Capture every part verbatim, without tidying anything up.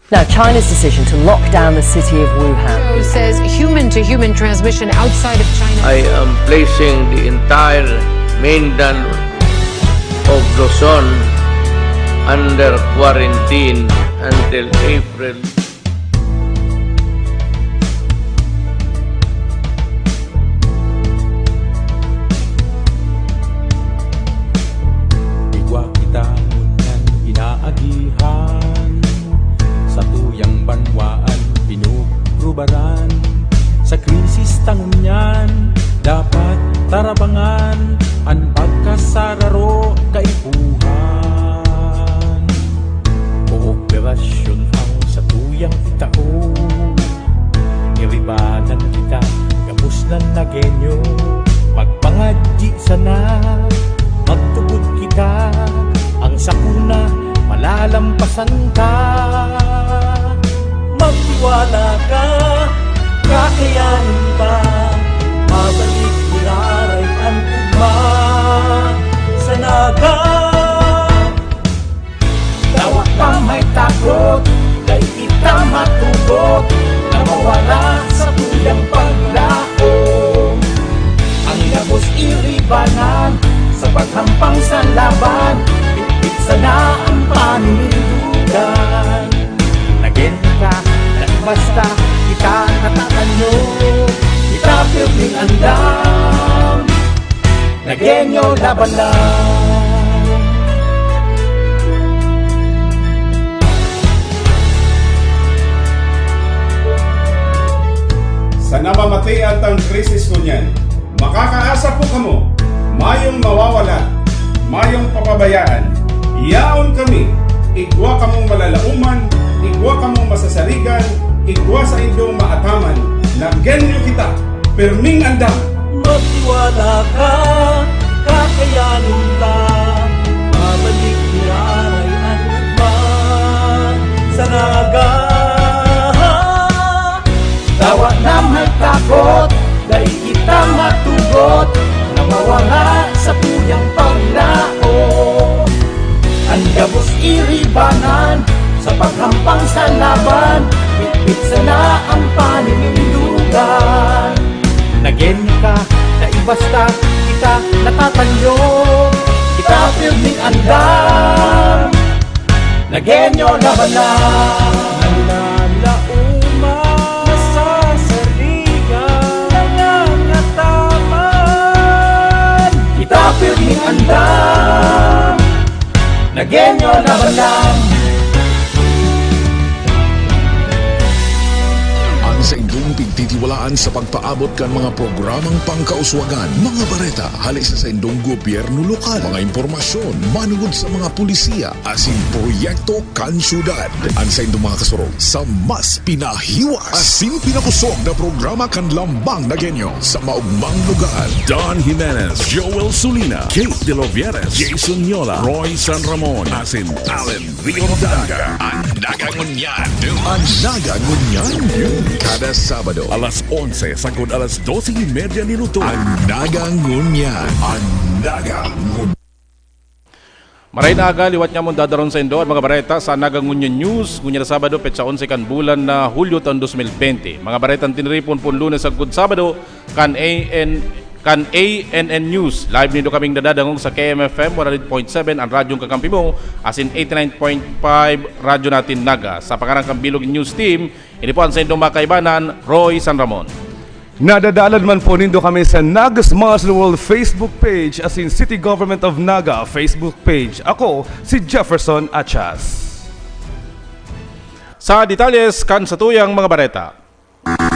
Now, China's decision to lock down the city of Wuhan. Says human-to-human transmission outside of China. I am placing the entire mainland of Luzon under quarantine until April. Igwa kita ngunyan inaagihan, satuyang banwaan pinugrubaran. Sa krisis ta ngunyan, dapat tarabangan an pagkasararo kaipuhan. Kooperasyon ang satuyang itao. Iribanan kita gabos na Nagueño. Magpangadyi sana, magtubod kita, ang sakuna malalampasan ta. Magtiwala ka, kakayanin ta. Mabalik giraray an ugma sa Naga. Dawa ta may takot, dai kita matugot na mawara sa tuyang paglaom. Ang gabos iribanan sa paghampang sa laban, bitbit sana ang paninindugan. Nagen ka, na basta kita natatanyo, kita pirming andam. Nagueño laban lang. Sa namamatean tang krisis ngunyan, makakaasa po kamo, mayong mawawala, mayong papabayaan. Yaon kami, igwa kamong malalaoman, igwa kamong masasarigan, igwa saindong maataman. Nagueño kita, pirming andam. Magtiwala ka, kakayanin ka. Mabalik giraray an ugma sa Naga. Dawa na may takot, dai kita matugot na mawara sa tuyang paglaom. An gabos iribanan sa paghampang sa laban, bitbit sana ang paninindugan. Nagen ka, dai basta kita natatanyo, kita pirming andam. Nagueño laban lang. Nalalaoman, nasasarigan, nangangataman. Kita pirming andam. Nagueño laban lang. An saindong pigtitiwalaan sa pagpaabot kan mga programang pangkauswagan, mga bareta hale sa saindong gobyerno lokal, mga impormasyon manongod sa mga pulisiya asin proyekto kan syudad. An saindong mga kasurog sa mas pinahiwas asin pinakosog na programa kan Lambang Nagueño sa maogmang lugar. Don Jimenez, Joel Sulina, Kate De Lovieres, Jason Yola, Roy San Ramon, asin Allen Rio Danca. An Naga Ngunyan. An Naga Ngunyan. Kada Sabado, alas onse sagkod alas dose y media nin udto. An Naga Ngunyan. An Naga Ngunyan. Maray na aga, liwat niya mong dadaron saindo an mga bareta sa Naga Ngunyan News, ngunyan na Sabado, petsa onse kan bulan na Hulyo taon dos mil bente. Mga baretang tiniripon pon Lunes sagkod Sabado, kan A N, kan A N N News. Live nindo kaming nadadangog sa K M F M one hundred point seven, an radyong kakampi mo, asin eighty-nine point five Radyo Natin Naga. Sa pangaran kan bilog News Team, ini po an saindong makaibanan, Roy San Ramon. Nadadalan man po nindo kami sa Naga Smiles the World Facebook page asin City Government of Naga Facebook page. Ako si Jefferson Achas. Sa detalles kan satuyang mga bareta.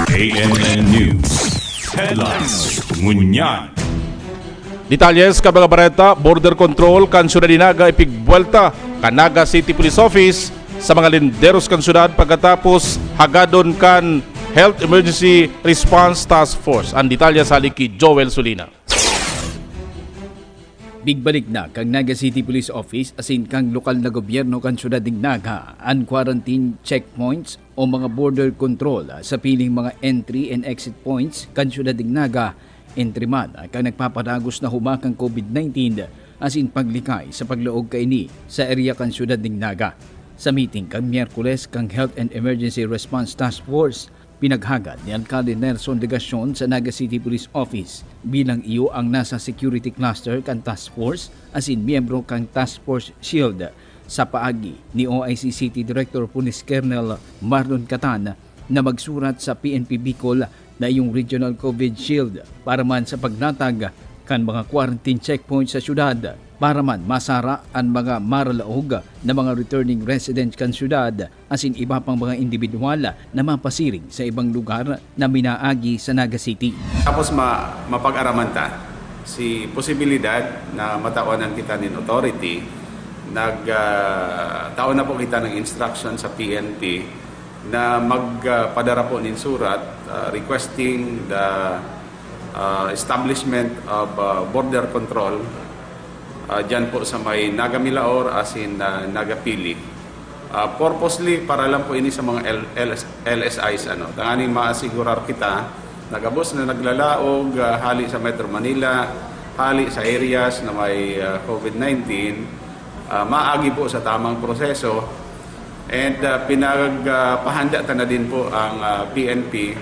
A N N News Headlines ngunyan. Detalles kan mga bareta, border control kan syudad nin Naga ipigbuwelta kan Naga City Police Office sa mga linderos kan syudad pagkatapos hagadon kan Health Emergency Response Task Force. An detalye sa hale ki Joel Sulina. Pigbalik na kan Naga City Police Office asin kan lokal na gobyerno kan syudad nin Naga an quarantine checkpoints o mga border control sa piling mga entry and exit points kan syudad nin Naga, entri man kan nagpapadagos na huma kan COVID nineteen asin paglikay sa paglaog kaini sa area kan syudad nin Naga. Sa meeting kan Miyerkules kan Health and Emergency Response Task Force, pinaghagad ni Alkalde Nelson Legacion sa Naga City Police Office bilang iyo ang nasa security cluster kan task force asin miyembro kan Task Force Shield. Sa paagi ni O I C City Director Police Colonel Marlon Catan na magsurat sa P N P Bicol na iyong Regional COVID Shield para man sa paglatag kan mga quarantine checkpoint sa syudad, para man masara an mga maralaog na mga returning residents kan syudad asin iba pang mga indibidwal na mapasiring sa ibang lugar na minaagi sa Naga City. Tapos ma-, mapag-araman ta si posibilidad na matawanan kita nin authority. Nag, ah, tao na po kita ng instruction sa P N P na mag, ah, padara po nin surat, ah, requesting the, ah, establishment of, ah, border control, ah, dyan po sa may Naga Milaor asin, ah, Naga Pili. Ah, purposely para lang po ini sa mga L-, L S, L S Is, ano, tanganing maasigurar kita na gabos na naglalaog, ah, hali sa Metro Manila, hali sa areas na may, ah, COVID nineteen, ah, maagi po sa tamang proseso. And, ah, pinag, ah, pahanda ta na din po ang, ah, P N P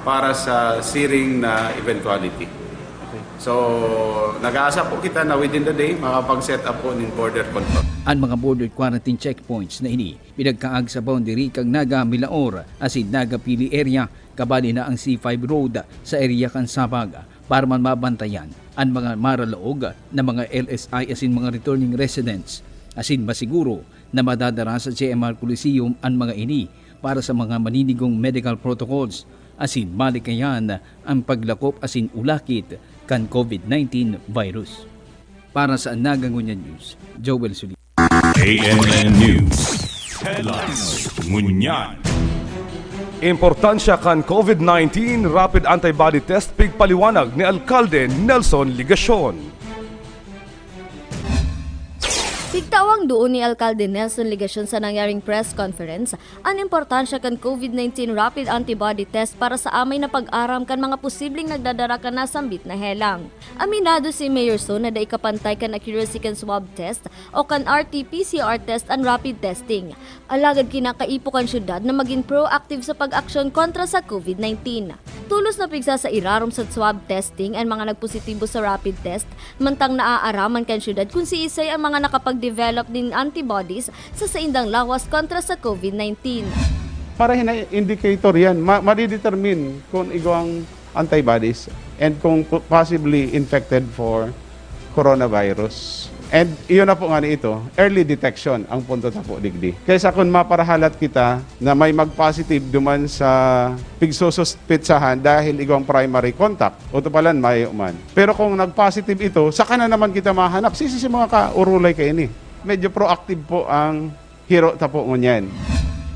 para sa siring na eventuality. So, nag-aasa po kita na within the day, makapag-set up po nin border control. An mga border quarantine checkpoints na ini pinagkaag sa boundary kan Naga Milaor asin Naga Pili area, kabali na ang C five road sa area kan Sabag, para man mabantayan an mga maralaog na mga L S I asin mga returning residents, asin masiguro na madadara sa J M R Coliseum an mga ini para sa mga maninigong medical protocols, asin malikayan an paglakop asin ulakit kan COVID nineteen virus. Para sa Naga Ngunyan News, Joel Suli. A N N News Headlines. Ngunyan. Importansya kan COVID nineteen rapid antibody test, pigpaliwanag ni Alkalde Nelson Legacion. Pigtawang duon ni Alkalde Nelson Legacion sa nangyaring press conference an importansya kan COVID nineteen rapid antibody test para sa amay na pag-aram kan mga posibleng nagdadara kan nasambit na helang. Aminado si Mayor Son na dai kapantay kan accuracy kan swab test o kan R T P C R test an rapid testing. Alagad kinakaipo kan syudad na magin proactive sa pag-aksyon kontra sa COVID nineteen. Tolos na pigsa sa irarom sa swab testing an mga nagpositibo sa rapid test, mantang naaaraman kan syudad kun siisay an mga nakapag-develop nin antibodies sa saindang lawas kontra sa COVID nineteen. Pareho na indicator yan. Ma-, madidetermine kung igwang antibodies and kung po-, possibly infected for coronavirus. And iyon na po nga ni ito, early detection ang punto ta po digdi. Kaysa kung maparahalat kita na may mag-positive duman sa pigsususpetsahan dahil igwang primary contact, o tupalan, mayo man. Pero kung nag-positive ito, saka na naman kita mahanap, sisi si mga kaurulay kaini. Medyo proactive po ang hiro ta po ngunyan.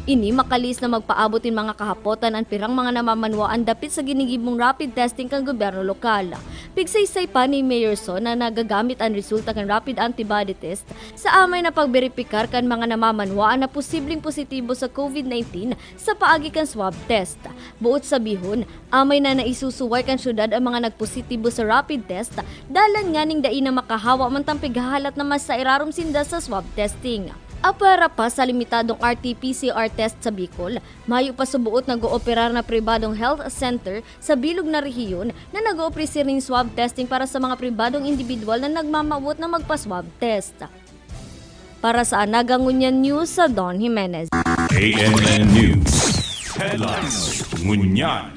Ini makalihis na magpaabot nin mga kahapotan an pirang mga namamanwaan dapit sa ginigibong rapid testing kan gobyerno lokal. Pigsaysay pa ni Mayor Son na nagagamit an resulta kan rapid antibody test sa amay na pagberipikar kan mga namamanwaan na posibleng positibo sa COVID nineteen sa paagi kan swab test. Boot sabihon, amay na naisusuway kan syudad an mga nagpositibo sa rapid test, dalan nganing dai na makahawa mantang pighahalat na mas sa irarom sinda sa swab testing. Apwera pa sa limitadong R T P C R test sa Bicol, mayo pa suboot nag-ooperar na pribadong health center sa bilog na rehiyon na nag-oopresir nin swab testing para sa mga pribadong indibidwal na nagmamawot na magpa-swab test. Para sa Anaga Ngunyan News, sa Don Jimenez. A N N News Headlines. Ngunyan.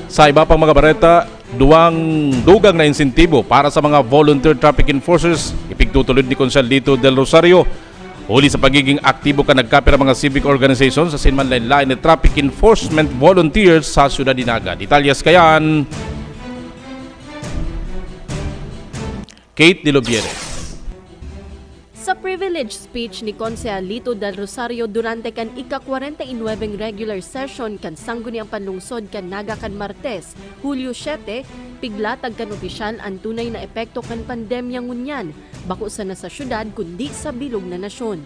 Sa iba pang mga bareta, duwang dugang na insentibo para sa mga volunteer traffic enforcers ipigtutulod ni Konsehal Lito Del Rosario. Huli sa pagiging aktibo kan nagkapirang mga civic organizations asin manlaen-laen na traffic enforcement volunteers sa syudad nin Naga. Detalyes kayan, Kate de Lobiere. Sa privilege speech ni Konsehal Lito Del Rosario durante kan ika-kwarenta y nuwebeng regular session kan Sangguniang Panlungsod kan Naga kan Martes, Hulyo siete, piglatag kan opisyal an tunay na epekto kan pandemya ngunyan, bako sana sa syudad kundi sa bilog na nasyon.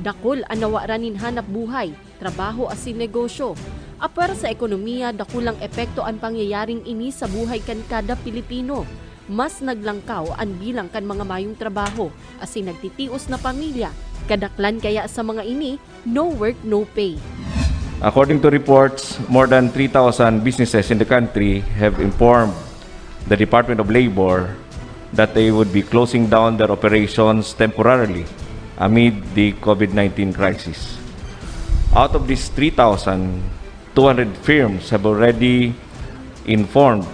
Dakul an nawaran nin hanap buhay, trabaho asin negosyo. Apwera sa ekonomiya, dakulang epekto an pangyayaring ini sa buhay kan kada Pilipino. Mas naglangkaw an bilang kan mga mayong trabaho asin nagtitios na pamilya. Kadaklan kaya sa mga ini, no work, no pay. According to reports, more than three thousand businesses in the country have informed the Department of Labor that they would be closing down their operations temporarily amid the COVID nineteen crisis. Out of these three thousand, two hundred firms have already informed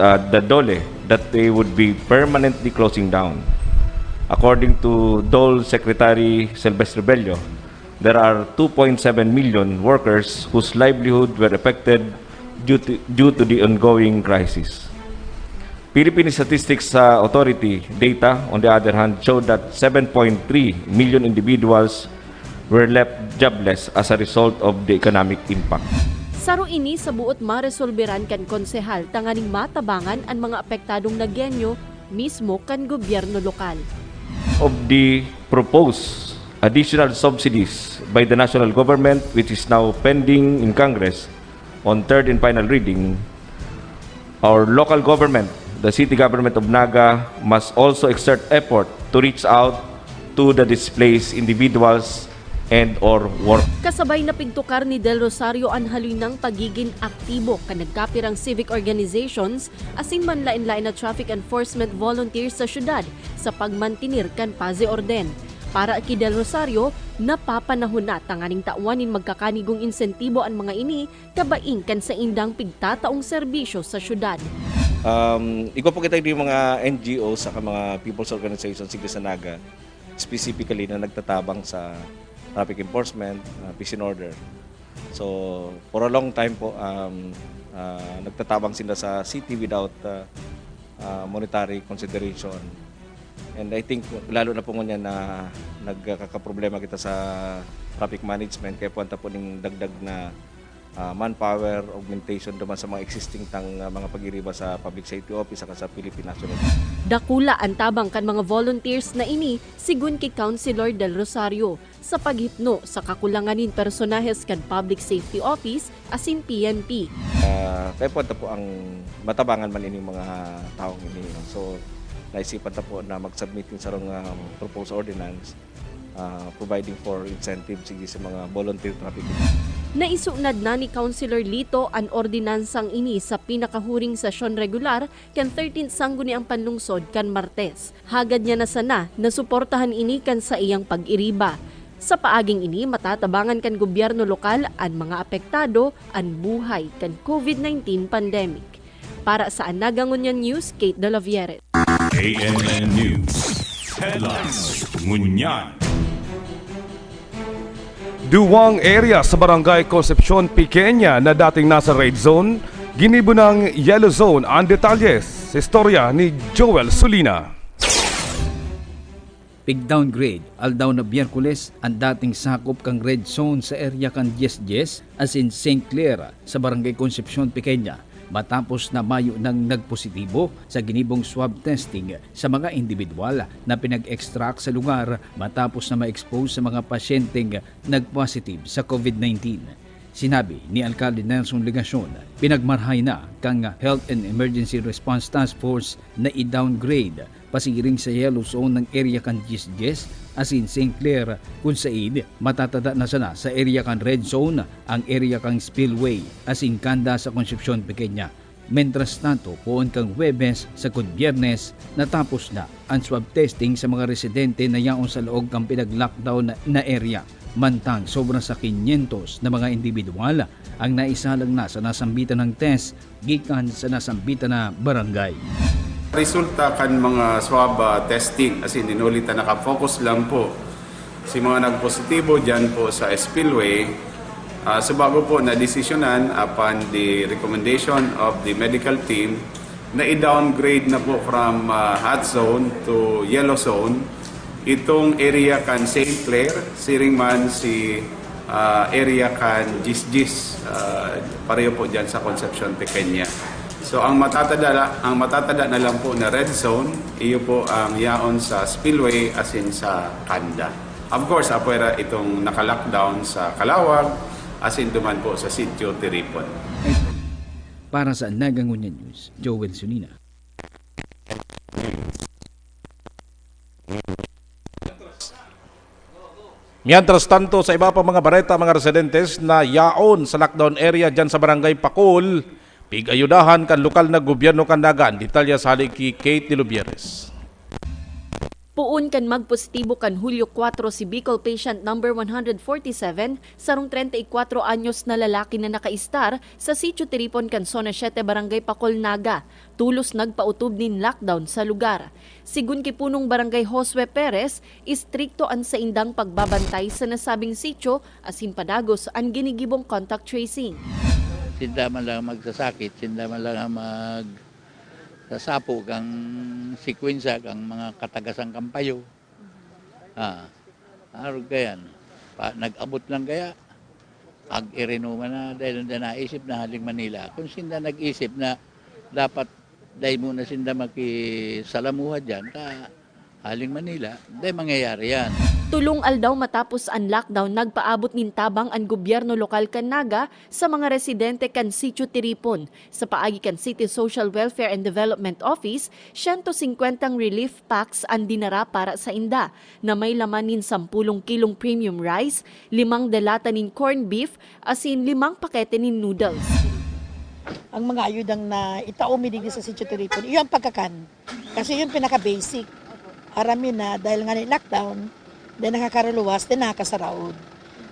uh, the DOLE that they would be permanently closing down. According to DOLE Secretary Silvestre Bello, there are two point seven million workers whose livelihood were affected due to, due to the ongoing crisis. Philippine Statistics uh, Authority data, on the other hand, showed that seven point three million individuals were left jobless as a result of the economic impact. Saro ini sa buot maresolberan kan konsehal tanganing matabangan an mga apektadong nagyenyo mismo kan gobyerno lokal. Of the proposed additional subsidies by the national government, which is now pending in Congress on third and final reading, our local government, the city government of Naga, must also exert effort to reach out to the displaced individuals and or work. Kasabay na pigtukar ni Del Rosario an haloy nang pagigin aktibo kan nagkapirang civic organizations asin manlaen-laen na traffic enforcement volunteers sa syudad sa pagmantener kan paz y orden. Para ki Del Rosario, napapanahon na tanganing tawan nin magkakanigong insentibo an mga ini kabaing kan saindang pigtataong serbisyo sa syudad. Um, igwa po kita yung mga N G O sa mga people's organizations sigla sa Naga, specifically na nagtatabang sa traffic enforcement, uh, peace and order. So, for a long time po, um, uh, nagtatabang sila sa city without uh, uh, monetary consideration. And I think lalo na po ngunyan na nagkakaproblema kita sa traffic management, kaya po ang tapo ning dagdag na uh, manpower, augmentation naman sa mga existing tang uh, mga pag-iriba sa Public Safety Office saka sa Philippine National Guard. Dakula an tabang kan mga volunteers na ini, sigon ki Councilor Del Rosario, sa paghipno sa kakulangan nin personahes kan Public Safety Office asin P N P. Uh, kaya po ito po ang matabangan man ining mga taong ini. So, naisipan ta po na mag-submit yung sarong uh, proposed ordinance uh, providing for incentive sige sa mga volunteer traffic. Naisunad na ni Councilor Lito an ordinansang ini sa pinakahuring sesyon regular kan thirteenth Sangguniang Panlungsod kan Martes. Hagad niya na sana na suportahan ini kan saiyang pag-iriba. Sa paaging ini, matatabangan kan gobyerno lokal an mga apektado an buhay kan COVID nineteen pandemic. Para sa Anaga Ngunyan News, Kate Dalaviere. A M N News Headlines Ngunyan. Duwang area sa Barangay Concepcion Pequeña na dating nasa red zone, ginibo ng yellow zone. Ang detalye sa istorya ni Joel Sulina. Pig-downgrade aldaw na Biyerkules ang dating sakop kan red zone sa area kan Diez Diez asin Saint Clair sa Barangay Concepcion Pequeña matapos na mayo nang nagpositibo sa ginibong swab testing sa mga indibidwal na pinag-extract sa lugar matapos na ma-expose sa mga pasyenteng nag-positive sa COVID nineteen. Sinabi ni Alkalde Nelson Legacion, pinagmarhay na kan Health and Emergency Response Task Force na i-downgrade pasiring sa yellow zone ang area kan Diez Diez asin Saint Clair, kun said matatada na sana sa area kan red zone ang area kan spillway asin kanda sa Concepcion Pequeña. Mentras tanto, poon kan Huwebes sagkod Byernes, natapos na an swab testing sa mga residente na yaon sa laog kan pinag-lockdown na, na area. Mantang sobra sa kinyentos na mga indibidwal ang naisalang na sa nasambitan ng test gikan sa nasambitan na barangay. Resulta kan mga swab ah, testing, as in, inuli ta nakapokus lang po si mga nagpositibo dyan po sa spillway. Ah, sa bago po na desisyonan upon the recommendation of the medical team na i-downgrade na po from ah, hot zone to yellow zone itong area kan Saint Clair, siring man si ah, area kan Jisjis, ah, pareho po dyan sa Concepcion Pequeña. So ang matatada, ang matatada na lang po na red zone, iyo po ang yaon sa spillway asin sa Kanda. Of course, apwera itong naka-lockdown sa Calauag, asin duman po sa Sitio Tiripon. Para sa Naga Ngunyan News, Joel Sulina. Mientras tanto, sa iba pa mga bareta, mga residentes na yaon sa lockdown area dyan sa Barangay Pakol, pig-ayudahan kan lokal na gobyerno kan Naga. Detalye sa hali ki Kate de Lubieres. Poon kan magpositibo kan Hulyo kwatro si Bicol patient number one hundred forty-seven, sarong treinta y cuatro anyos na lalaki na nakaistar sa Sitio Tiripon kan Zona siete, Barangay Pakol, Naga. Tolos nagpaotob nin lockdown sa lugar. Sigon ki Punong Barangay Josue Perez, istrikto an saindang pagbabantay sa nasabing sitio asin padagos an ginigibong contact tracing. Sinda man lang magsasakit, sinda man lang ang magsasapo kang sikwensya, kang mga katagasang kampayo. Ah, arog kayan. Pa, nag-abot lang kaya, ag-irinuma na dahil nanda naisip na haling Manila. Kung sinda nag-isip na dapat dahil muna sinda makisalamuha dyan, ta haling Manila, dahil mangyayari yan. Tulong aldaw matapos an lockdown, nagpaabot nin tabang an gobyerno lokal kan Naga sa mga residente kan Sitio Tiripon. Sa paagi kan City Social Welfare and Development Office, siyento singkwentang relief packs an dinara para sa inda, na may laman nin sampulong kilong premium rice, limang dalata nin corned beef, asin limang pakete nin noodles. Ang mga ayudang na itao mi digdi sa Sitio Tiripon, iyo ang pagkakan. Kasi yung pinaka-basic. Aram mi na dahil nga ni lockdown, dahil nakakaruluwas, dahil nakakasaraod.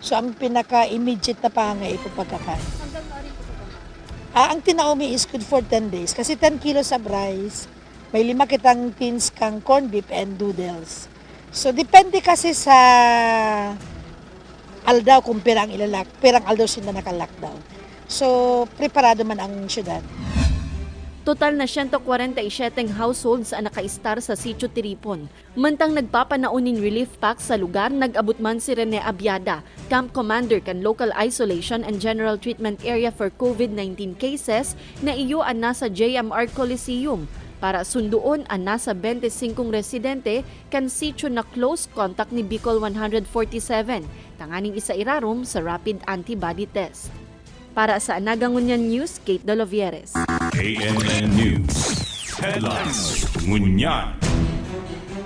So, ang pinaka-immediate na pangangaipo pagkakan. Ah, ang tinao mi is good for ten days. Kasi ten kilos of rice, may lima kitang tins kang corned beef and noodles. So, depende kasi sa aldaw kung pirang ilalak, pirang aldaw sila naka-lockdown. So, preparado man ang syudad. Total na siyento kwarenta y siyete households ang nakaistar sa Sitio Tiripon. Mantang nagpapanao nin relief pack sa lugar, nag-abot man si Rene Abiada, camp commander kan Local Isolation and General Treatment Area for COVID nineteen cases, na iyo an nasa J M R Coliseum, para sundoon an nasa bente singkong residente kan sitio na close contact ni Bicol one forty-seven, tanganing isairarom sa rapid antibody test. Para sa Anaga Ngunyan News, Kate Dolovieres. A N N News Headlines. Ngunyan.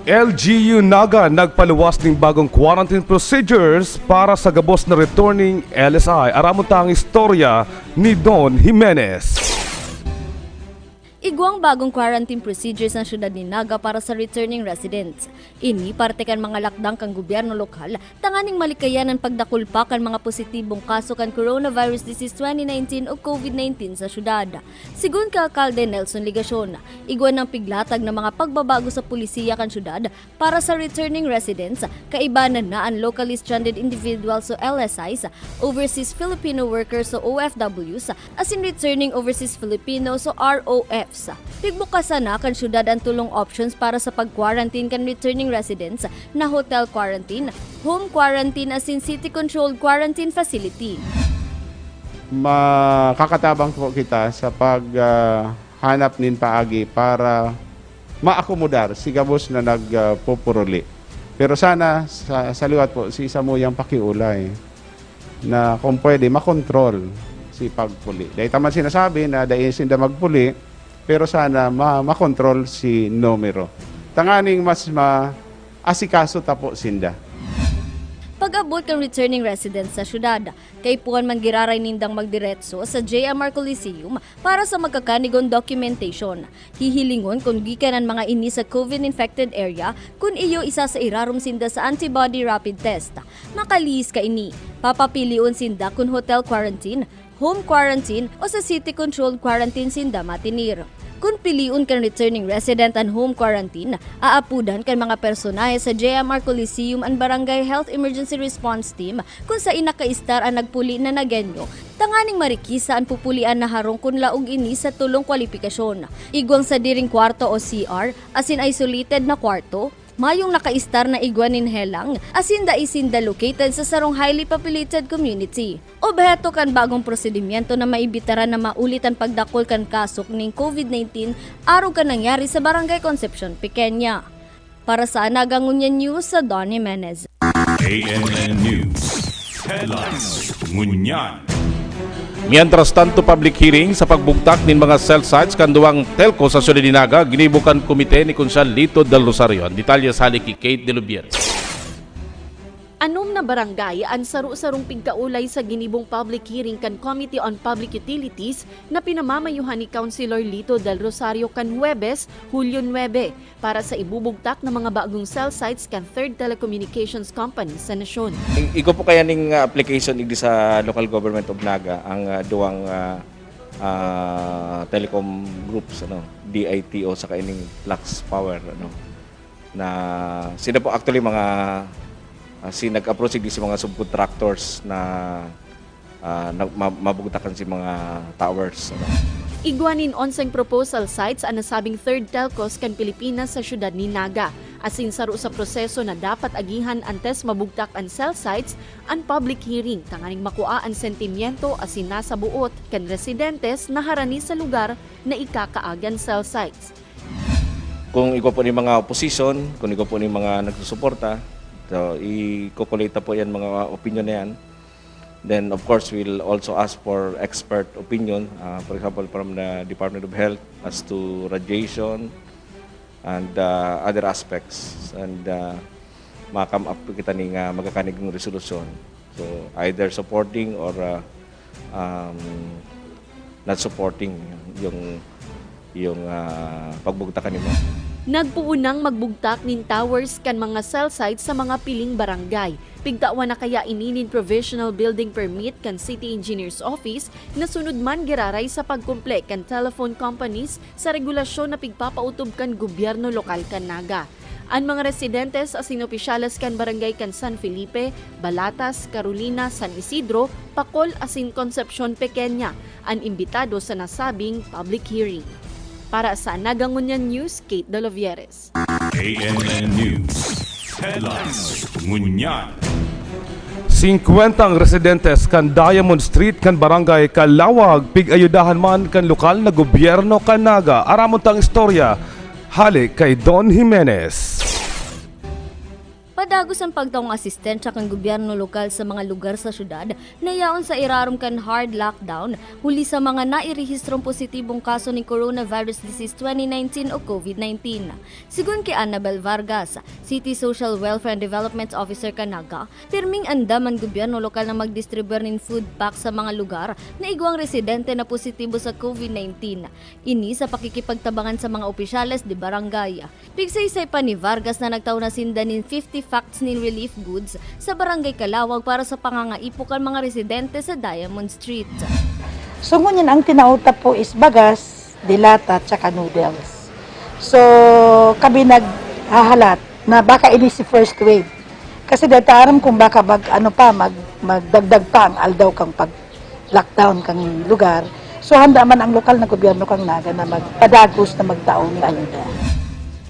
L G U Naga nagpaluwas ning bagong quarantine procedures para sa gabos na returning L S I. Aramon ta ang istorya ni Don Jimenez. Igwang bagong quarantine procedures ang siyudad ni Naga para sa returning residents. Ini parte kan mga lakdang kan gobyerno lokal tanganing malikayan an pagdakul pa kan mga positibong kaso kan coronavirus disease twenty nineteen o COVID nineteen sa syudad. Sigon ki Alkalde Nelson Legacion, igwa nang piglatag na mga pagbabago sa polisiya kan syudad para sa returning residents, kaiba na na an locally stranded individuals o L S Is, overseas Filipino workers o O F Ws, asin returning overseas Filipinos o R O Fs. Pigbukasan na kan syudad an tulong options para sa pag-quarantine kan returning residents na hotel quarantine, home quarantine asin city-controlled quarantine facility. Makakatabang po kita sa paghanap nin paagi para maakomodar si gabos na nagpupuruli. Pero sana sa, sa liwat po, si samuyang pakiulay na kung pwede makontrol si pagpuli. Dahil taman sinasabi na dahil sinda magpuli, pero sana ma makontrol si numero. Tanganing mas maasikaso ta po sinda. Pag-abot kan returning residents sa syudad, kaipuhan man giraray nindang magdiretso sa J M R Coliseum para sa magkakanigon documentation. Hihilingon kun gikan an mga ini sa COVID infected area, kun iyo isa sa irarom sinda sa antibody rapid test. Makalihis kaini, papapilion sinda kun hotel quarantine, home quarantine o sa city-controlled quarantine sinda matinir. Kun pilion kan returning resident an home quarantine, aapodan kan mga personahe sa J M R Coliseum an Barangay Health Emergency Response Team kun sain nakaistar an nagpuli na Nagueño, tanganing marikisa an pupulian na harong kun laog ini sa tolong kwalipikasyon. Igwang sadiring kwarto o C R, asin isolated na kwarto, mayong nakaistar na igwa nin helang, asin dai sinda located sa sarong highly populated community. Obheto kan bagong prosedimyento na maibitaran na maulit an pagdakul kan kaso nin COVID nineteen arog kan nangyari sa Barangay Concepcion Pequeña. Para sa Anaga Ngunyan News, sa Don Jimenez. A N N News Headlines. Ngunyan. Mientras tanto, public hearing sa pagbugtak nin mga cell sites kan duwang telco sa Siyudad nin Naga, ginibo kan komite ni Konsehal Lito Del Rosario. Ang detalye sa hali ki Kate De Lubieres. Anom na Barangay an saro-sarong pigkaulay sa ginibong public hearing kan Committee on Public Utilities na pinamamayuhan ni Councilor Lito Del Rosario kan Huwebes, Hulyo nuebe, para sa ibubugtak na mga bagong cell sites kan Third Telecommunications Company sa nasyon. Igwa po kaya ning, ah, application igdi sa Local Government of Naga ang, ah, duwang, ah, ah, telecom groups, ano, D I T O saka ining Flux Power, ano, na sila po actually mga, ah, si nag-approach igdi sa mga subcontractors na, ah, na ma-, mabugtakan si mga towers, ano. Igwa nin onseng proposal sites an nasabing third telcos kan Pilipinas sa siyudad nin Naga, asin saro sa proseso na dapat agihan antes mabugtak an cell sites an public hearing tanganing makua an sentimiento asin nasaboot kan residentes na harani sa lugar na ikakaag an cell sites. Kung igwa po ning mga opposition, kung igwa po ning mga nagsusuporta, so, i-collate po yan, mga opinion na yan. Then, of course, we'll also ask for expert opinion, ah, for example, from the Department of Health as to radiation and, ah, other aspects. And, ah, ma-come up kita ning, ah, magkakanig ng resolusyon. So, either supporting or, ah, um, not supporting yung, yung, ah, pagbugtakan nimo. Nagpoon nang magbugtak nin towers kan mga cell sites sa mga piling barangay. Pigtawan na kaya ini nin provisional building permit kan City Engineer's Office na sunod man giraray sa pagkumple kan telephone companies sa regulasyon na pigpapautob kan gobyerno lokal kan Naga. An mga residentes asin opisyales kan barangay kan San Felipe, Balatas, Carolina, San Isidro, Pacol asin Concepcion Pequeña an imbitado sa nasabing public hearing. Para sa Naga Ngunyan News, Kate Dolovieres. A N N News Headlines. Ngunyan. Singkwentang residentes kan Diamond Street kan Barangay Calawag pig-ayudahan man kan lokal na gobyerno kan Naga. Aramon tang istorya hale kay Don Jimenez. Padagos an pagtaong asistensya kan gobyerno lokal sa mga lugar sa syudad na yaon sa irarom kan hard lockdown, huli sa mga nairehistrong positibong kaso nin coronavirus disease twenty nineteen o COVID nineteen. Sigon ki Annabel Vargas, City Social Welfare and Development Officer kan Naga, pirming andam an gobyerno lokal na magdistribuyar nin food pack sa mga lugar na igwang residente na positibo sa COVID nineteen. Ini sa pakikipagtabangan sa mga opisyales de barangay. Pigsaysay pa ni Vargas na nagtao na sinda nin fifty packs nin relief goods sa Barangay Calawag para sa pangangaipo kan mga residente sa Diamond Street. So, ngunyan ang tinao ta po is bagas, de lata, tsaka noodles. So, kami naghahalat na baka ini si first wave. Kasi dahil ta aram kung baka mag, ano pa, mag, magdagdag pa ang aldaw kang pag-lockdown kang lugar. So, handa man ang lokal na gobyerno kang Naga na magpadagos na magtao nin ayuda.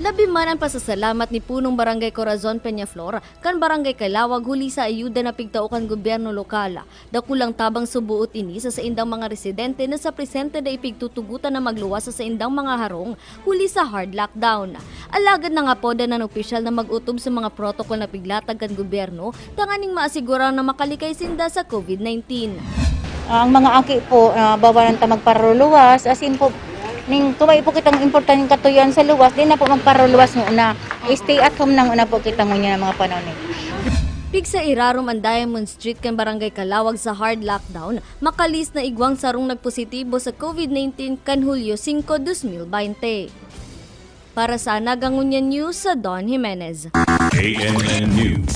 Labi man an pasasalamat ni Punong Barangay Corazon Peñaflor kan Barangay Calawag huli sa ayuda na pigtao kan gobyerno lokal. Dakulang tabang suboot ini sa saindang mga residente na sa presente na ipigtutugotan na magluwas sa saindang mga harong huli sa hard lockdown. Alagad nangapodan an opisyal na mag-otob sa mga protocol na piglatag kan gobyerno tanganing maasigurado na makalikay sinda sa COVID nineteen. Ang mga aki po, ah, bawalan ta magparuluwas, as in po, ning, kung may po kitang importanteng katuyoan sa luwas, di na po magparuluwas muna. Stay at home na muna po kita ngunyan ang mga panahon eh. Pigsa irarom an Diamond Street kan Barangay Calawag sa hard lockdown, makalihis na igwang sarong nagpositibo sa COVID nineteen kan Hulyo singko, dos mil baynte. Para sa Naga Ngunyan News, sa Don Jimenez. A N N News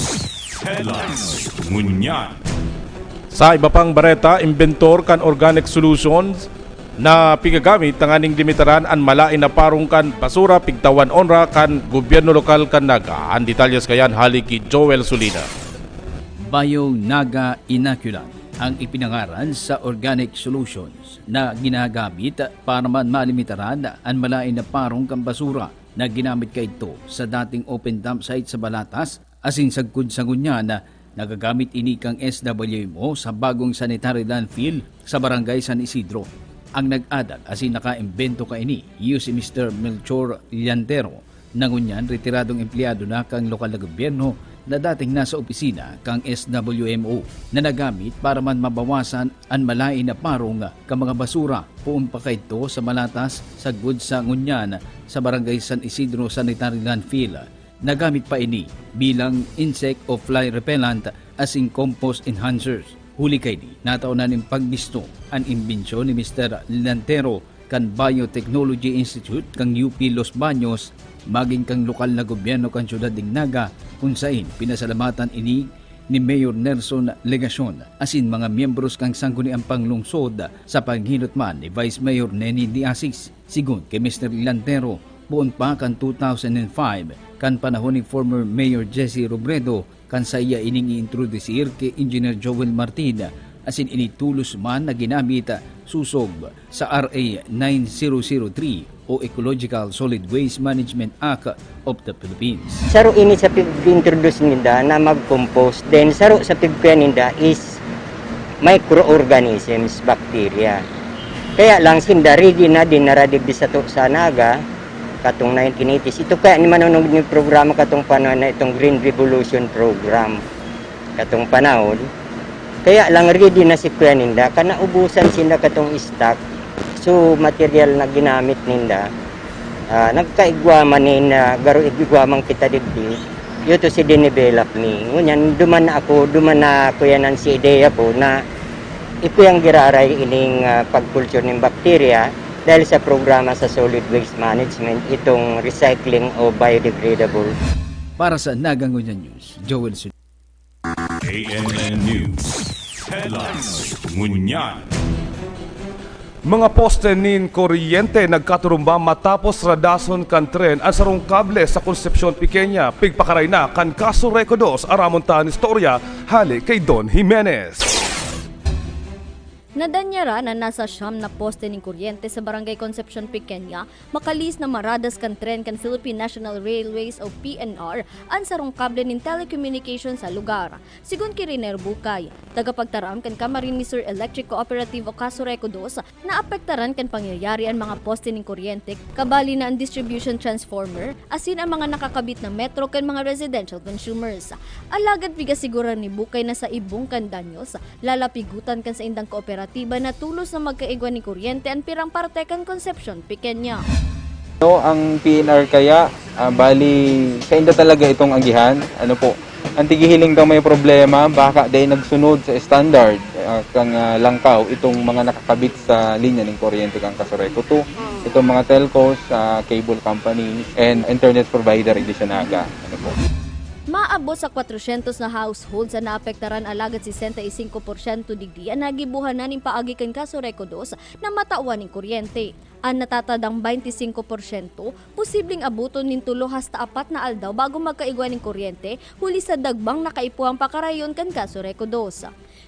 Headlines. Ngunyan. Sa iba pang bareta, inventor kan organic solutions na pigagamit tanganing limitaran an malain na parong kan basura pigtawan onra kan gobyerno lokal kan Naga. An detalyes kayan hali ki Joel Solina. Bio Naga Inoculant ang ipinangaran sa organic solutions na ginagamit para man malimitaran an malain na parong kan basura na ginamit kaidto sa dating open dump site sa Balatas, asin sagkod sa ngunyan, nagagamit ini kan S W M O sa bagong sanitary landfill sa Barangay San Isidro. Ang nag-adak asin nakaimbento kaini iyo si Mister Melchor Llantero, na ngunyan retiradong empleyado na kan lokal na gobyerno na dating nasa opisina kan S W M O na nagamit para man mabawasan an malain na parong kan mga basura poon pa kaidto sa Balatas sagkod sa ngunyan sa Barangay San Isidro Sanitary Landfill. Nagamit pa ini bilang insect o fly repellent asin compost enhancers. Huli kaini, natao na nin pagbisto an imbensyon ni Mister Lantero kan Biotechnology Institute kan U P Los Baños, magin kan lokal na gobyerno kan siyudad nin Naga, kun saen pinasalamatan ini ni Mayor Nelson Legacion asin mga miyembros kan Sangguniang Panglungsod sa paghinot man ni Vice Mayor Neni De Asis. Sigon ki Mister Lantero, poon pa kan two thousand and five, kan panahon ni former Mayor Jesse Robredo, kan saiya ining iintrodusir ki Engineer Joel Martin, asin ini tolos man na ginamit sosog sa R A nine zero zero three o Ecological Solid Waste Management Act of the Philippines. Saro ini sa pag-introduce ninda na mag-compost, then saro sa pagkuya ninda is microorganisms, bacteria. Kaya lang sinda ready na dinara digdi sato sa Naga katong nineteen eighties. Ito kaya ni manunod ni programa katong panahon na itong Green Revolution Program katong panahon. Kaya lang ready na si kuya ninda, kan naubusan sinda katong stock. So, material na ginamit ninda, ah, nagkaigwa man ni na garo igwa man kita digdi. Yuto si dinevelop ni. Ngunyan, duman na ako, duman na kuya nan si ideya ko na ikuyang giraray ining, ah, pag-culture ning bakterya dahil sa programa sa solid waste management, itong recycling o biodegradable. Para sa Naga Ngunyan News, Joel Sun- A N N News Headlines. Ngunyan. Mga poste nin kuryente nagkaturumba matapos radason kan tren an sarong kable sa Concepcion Pequeña. Pigpakaray na kan Kaso Reco dos, aramon ta an istorya hale ki Don Jimenez. Nadanyaran na nasa siyam na poste nin kuryente sa Barangay Concepcion Pequeña, makalihis na maradas kan tren kan Philippine National Railways o P N R an sarong kable nin telecommunication sa lugar. Sigon ki Riner Bukay, tagapagtaram kan Camarines Sur Electric Cooperative o Kaso Reco dos, naapektaran kan pangyayari an mga poste nin kuryente, kabali na an distribution transformer, asin an mga nakakabit na metro kan mga residential consumers. Alagad pigasiguran ni Bukay na sa ibong kan danyos, lalapigotan kan saindang kooperatiba na tolos na magkaigwa nin kuryente an pirang parte kan Concepcion Pequeña. No, ang P N R kaya, ah, bali, sainda talaga itong agihan. Ano po, ang tighihiling kang may problema, baka dahil nagsunod sa standard, ah, kang, ah, langkaw, itong mga nakakabit sa linya ning kuryente kang Kaso Reco two, itong mga telcos, ah, cable companies, and internet provider, igdi sa Naga. Ano po? Maabot sa kwatrosyentos na households an naapektaran, alagad sesenta y cinco porsyento digdi an nagibohan na nin paagi kan Kaso Reco dos na matawan nin kuryente. An natatadang baynte singko porsyento, posibleng aboton nin tolo hasta apat na aldaw bago magkaigwa nin kuryente, huli sa dagbang nakaipuhang pakarayon kan Kaso Reco dos.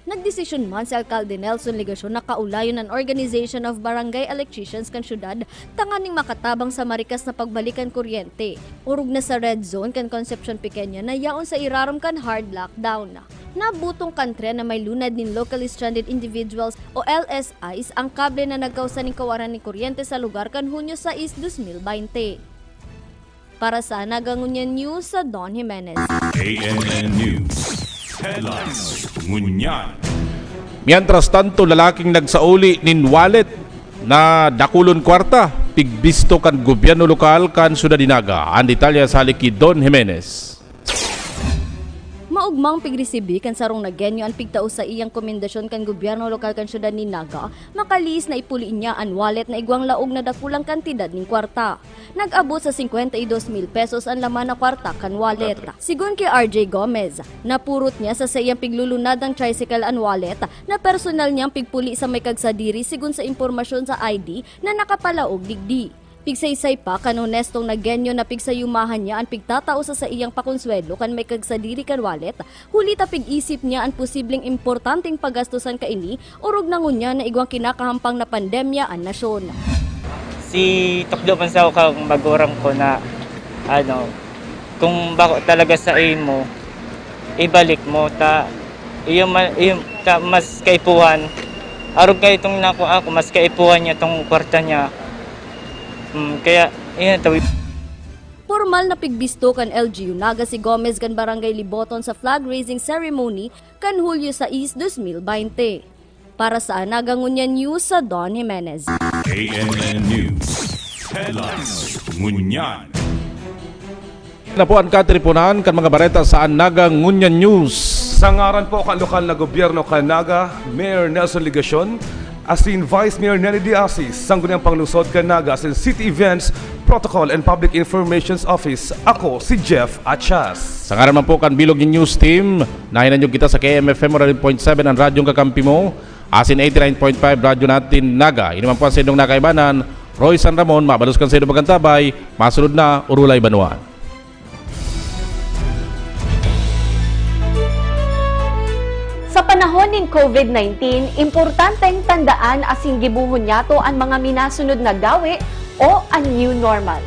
Nagdesisyon man si Alkalde Nelson Legacion na kaulayon an Organization of Barangay Electricians kan syudad tanganing makatabang sa marikas na pagbalik kan kuryente. Orog na sa red zone kan Concepcion Pequeña na yaon sa irarom kan hard lockdown. Nabutong kan tren na may lunad nin locally stranded individuals o L S Is ang kable na nagkausa nin kawaran nin kuryente sa lugar kan Hunyo sais, dos mil baynte. Para sa Naga Ngunyan News, sa Don Jimenez. A N N News Headlines. Ngunyan. Mientras tanto, lalaking nagsauli nin wallet na dakulon kwarta, pigbisto kan gobyerno lokal kan syudad nin Naga. An detalye sa hale ki Don Jimenez. Maogmang pigresibi kan sarong Nagueño an pigtao sa iyang komendasyon kan gobyerno lokal kan syudad nin Naga, makalihis na ipuli niya an wallet na igwang laog na dakulang kantidad nin kwarta. Nag-abot sa singkwenta y dos mil pesos an laman na kwarta kan wallet. Sigon ki R J Gomez, napurot niya sa saiyang piglulunadang tricycle an wallet na personal niyang pigpuli sa may kagsadiri, sigon sa impormasyon sa I D na nakapalaog digdi. Pigsaysay pa kan honestong Nagueño na pigsayumahan niya an pigtatao sa saiyang pakonsuwelo kan may kagsadiri kan wallet, huli ta pig-isip niya an posibleng importanteng pagastosan kaini, orog na ngunyan na igwang kinakahampang na pandemya an nasyon. Si tukdo man sa kang magulang ko na, ano, kung bako talaga sa imo, ibalik mo ta iyo ma-, iyo ta mas kaipuhan. Arog kay itong nako ako, mas kaipuhan niya tong kwarta niya. Hmm, kaya, yun, tawi- Pormal na pigbisto kan L G U Naga si Gomez kan Barangay Liboton sa flag raising ceremony kan Hulyo sais, dos mil baynte. Para sa Naga Ngunyan News, sa Don Jimenez. A N N News Headlines. Ngunyan. Na po ang katiriponan kan mga bareta sa Naga Ngunyan News. Sa ngaran po kan lokal na gobyerno kan Naga, Mayor Nelson Legacion, asin Vice Mayor Nelly Diasis, Sangguniang Panglungsod kan Naga, asin City Events, Protocol and Public Informations Office, ako si Jeff Achas. Sa ngaran man po kan Bilog News Team, nahinanyog kita sa K M F M one oh nine point seven, an radyong kakampi mo, asin eighty nine point five Radyo Natin Naga. Ini man po an saindong nakaibanan, Roy San Ramon, mabalos kan saindong pagkantabay, masunod na Orolay Banwaan. Sa panahon nin COVID nineteen, importanteng tandaan asin gibohon niyato an mga minasunod na gawe o an new normal.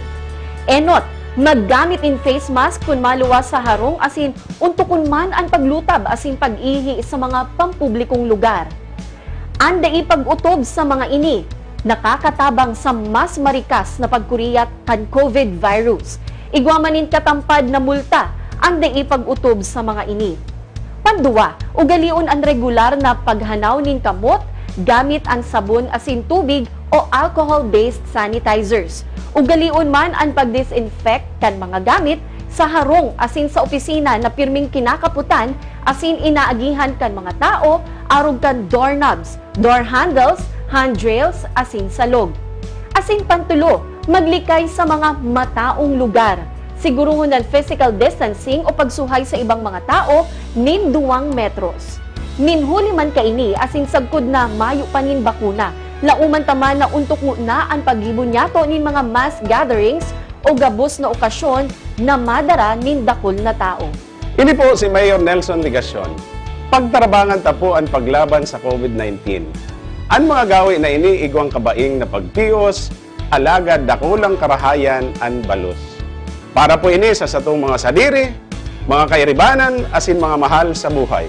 Enot, maggamit nin face mask kun maluwas sa harong asin ontokon man an paglutab asin pag-ihi sa mga pampublikong lugar. An dai pag-otob sa mga ini nakakatabang sa mas marikas na pagkuriyat kan COVID virus. Igwa man nin katampad na multa an dai pag-otob sa mga ini. Panduwa, ugalion an regular na paghanaw nin kamot gamit an sabon asin tubig o alcohol-based sanitizers. Ugalion man an pag-disinfect kan mga gamit sa harong asin sa opisina na pirming kinakapotan asin inaagihan kan mga tawo arog kan doorknobs, door handles, handrails, asin salog. Asin pantulo, maglikay sa mga mataong lugar. Siguruhon an physical distancing o pagsuhay sa ibang mga tawo nin duwang metros. Nin huli man kaini asin sagkod na mayo pa nin bakuna, laoman ta man na ontok ngona an paggibo niyato nin mga mass gatherings o gabos na okasyon na madara nin dakul na tawo. Ini po si Mayor Nelson Legacion. Pagtarabangan ta po an paglaban sa COVID nineteen. An mga gawe na ini igwang kabaing na pagtios, alagad dakulang karahayan an balos. Para po ini sa satong mga sadiri, mga kairibanan, asin mga mahal sa buhay.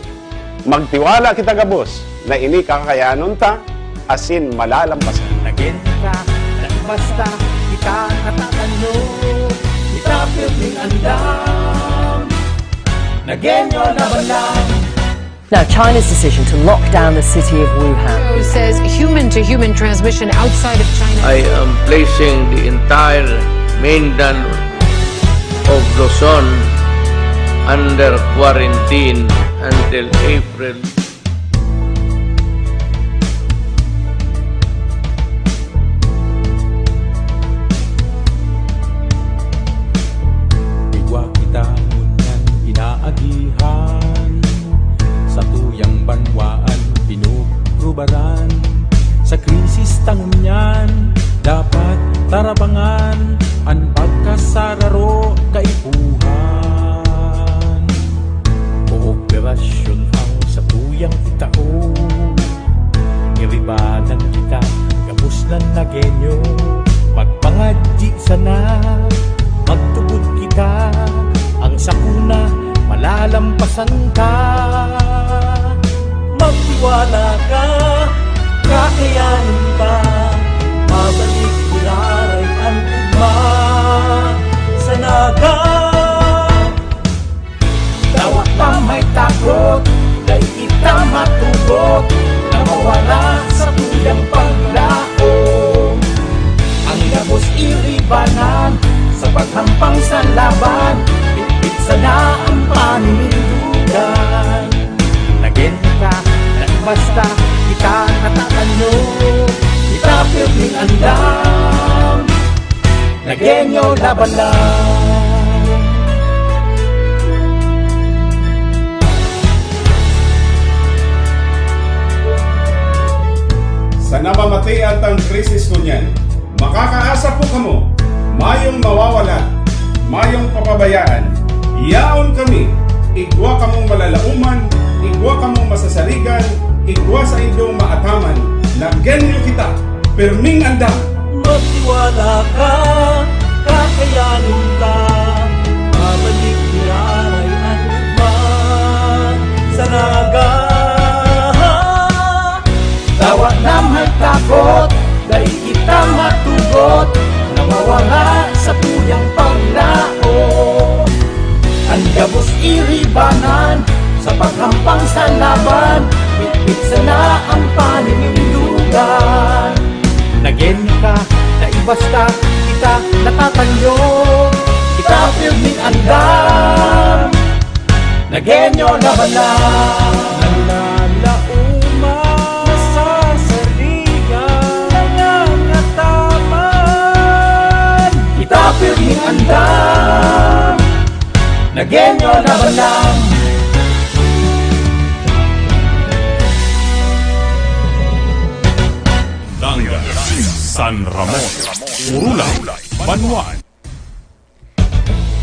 Magtiwala kita gabos na ini kakayanon ta asin malalampasan. Nagin ka, nagbasta, kita natatanyo. Kita pirming andam. Nagenyo laban lang. Now, China's decision to lock down the city of Wuhan. Says human-to-human transmission outside of China. I am placing the entire mainland of Luzon under quarantine until April. Igwa kita ngunyan inaagihan, satuyang banwaan pinugrubaran. Sa krisis ta ngunyan, dapat tarabangan an pagkasararo kaipuhan. Kooperasyon ang satuyang itao. Iribanan kita, gabos na Nagenyo. Magpangadyi sana, magtubod kita. Ang sakuna, malalampasan ta. Magtiwala ka, kakayanin ta. Babalik giraray an ugma sa Naga. Dawa ta may takot, dai kita matugot na mawala sa tuyang paglaom. Ang gabos iribanan sa paghampang sa laban, bitbit sana ang paninindugan. Nagin ka, nagbasta, kita natatanyo, kita pirming andam. Nagenyo laban lang. Sa namamatean tang krisis ngunyan, makakaasa po kamo, mayong mawawala, mayong papabayaan. Yaon kami, igwa kamong malalaoman, igwa kamong masasarigan, igwa saindong maataman, Nagenyo kita, pirming andam. Magtiwala ka, kakayanin ka. Babalik giraray an ugma sa Naga. Dawa na may takot, dai kita matugot na mawala sa tuyang paglaom. An gabos iribanan sa paghampang sa laban, bitbit sana ang paninindugan. Nagenyo ka, naibasta, kita natatanyo, kita pirming andam. Nagenyo laban lang. Nalalauma. Nasasarigan. Nangangataman. Kita pirming andam. Nagenyo laban lang. Nangga, San Ramon, Urulay, Banwaan.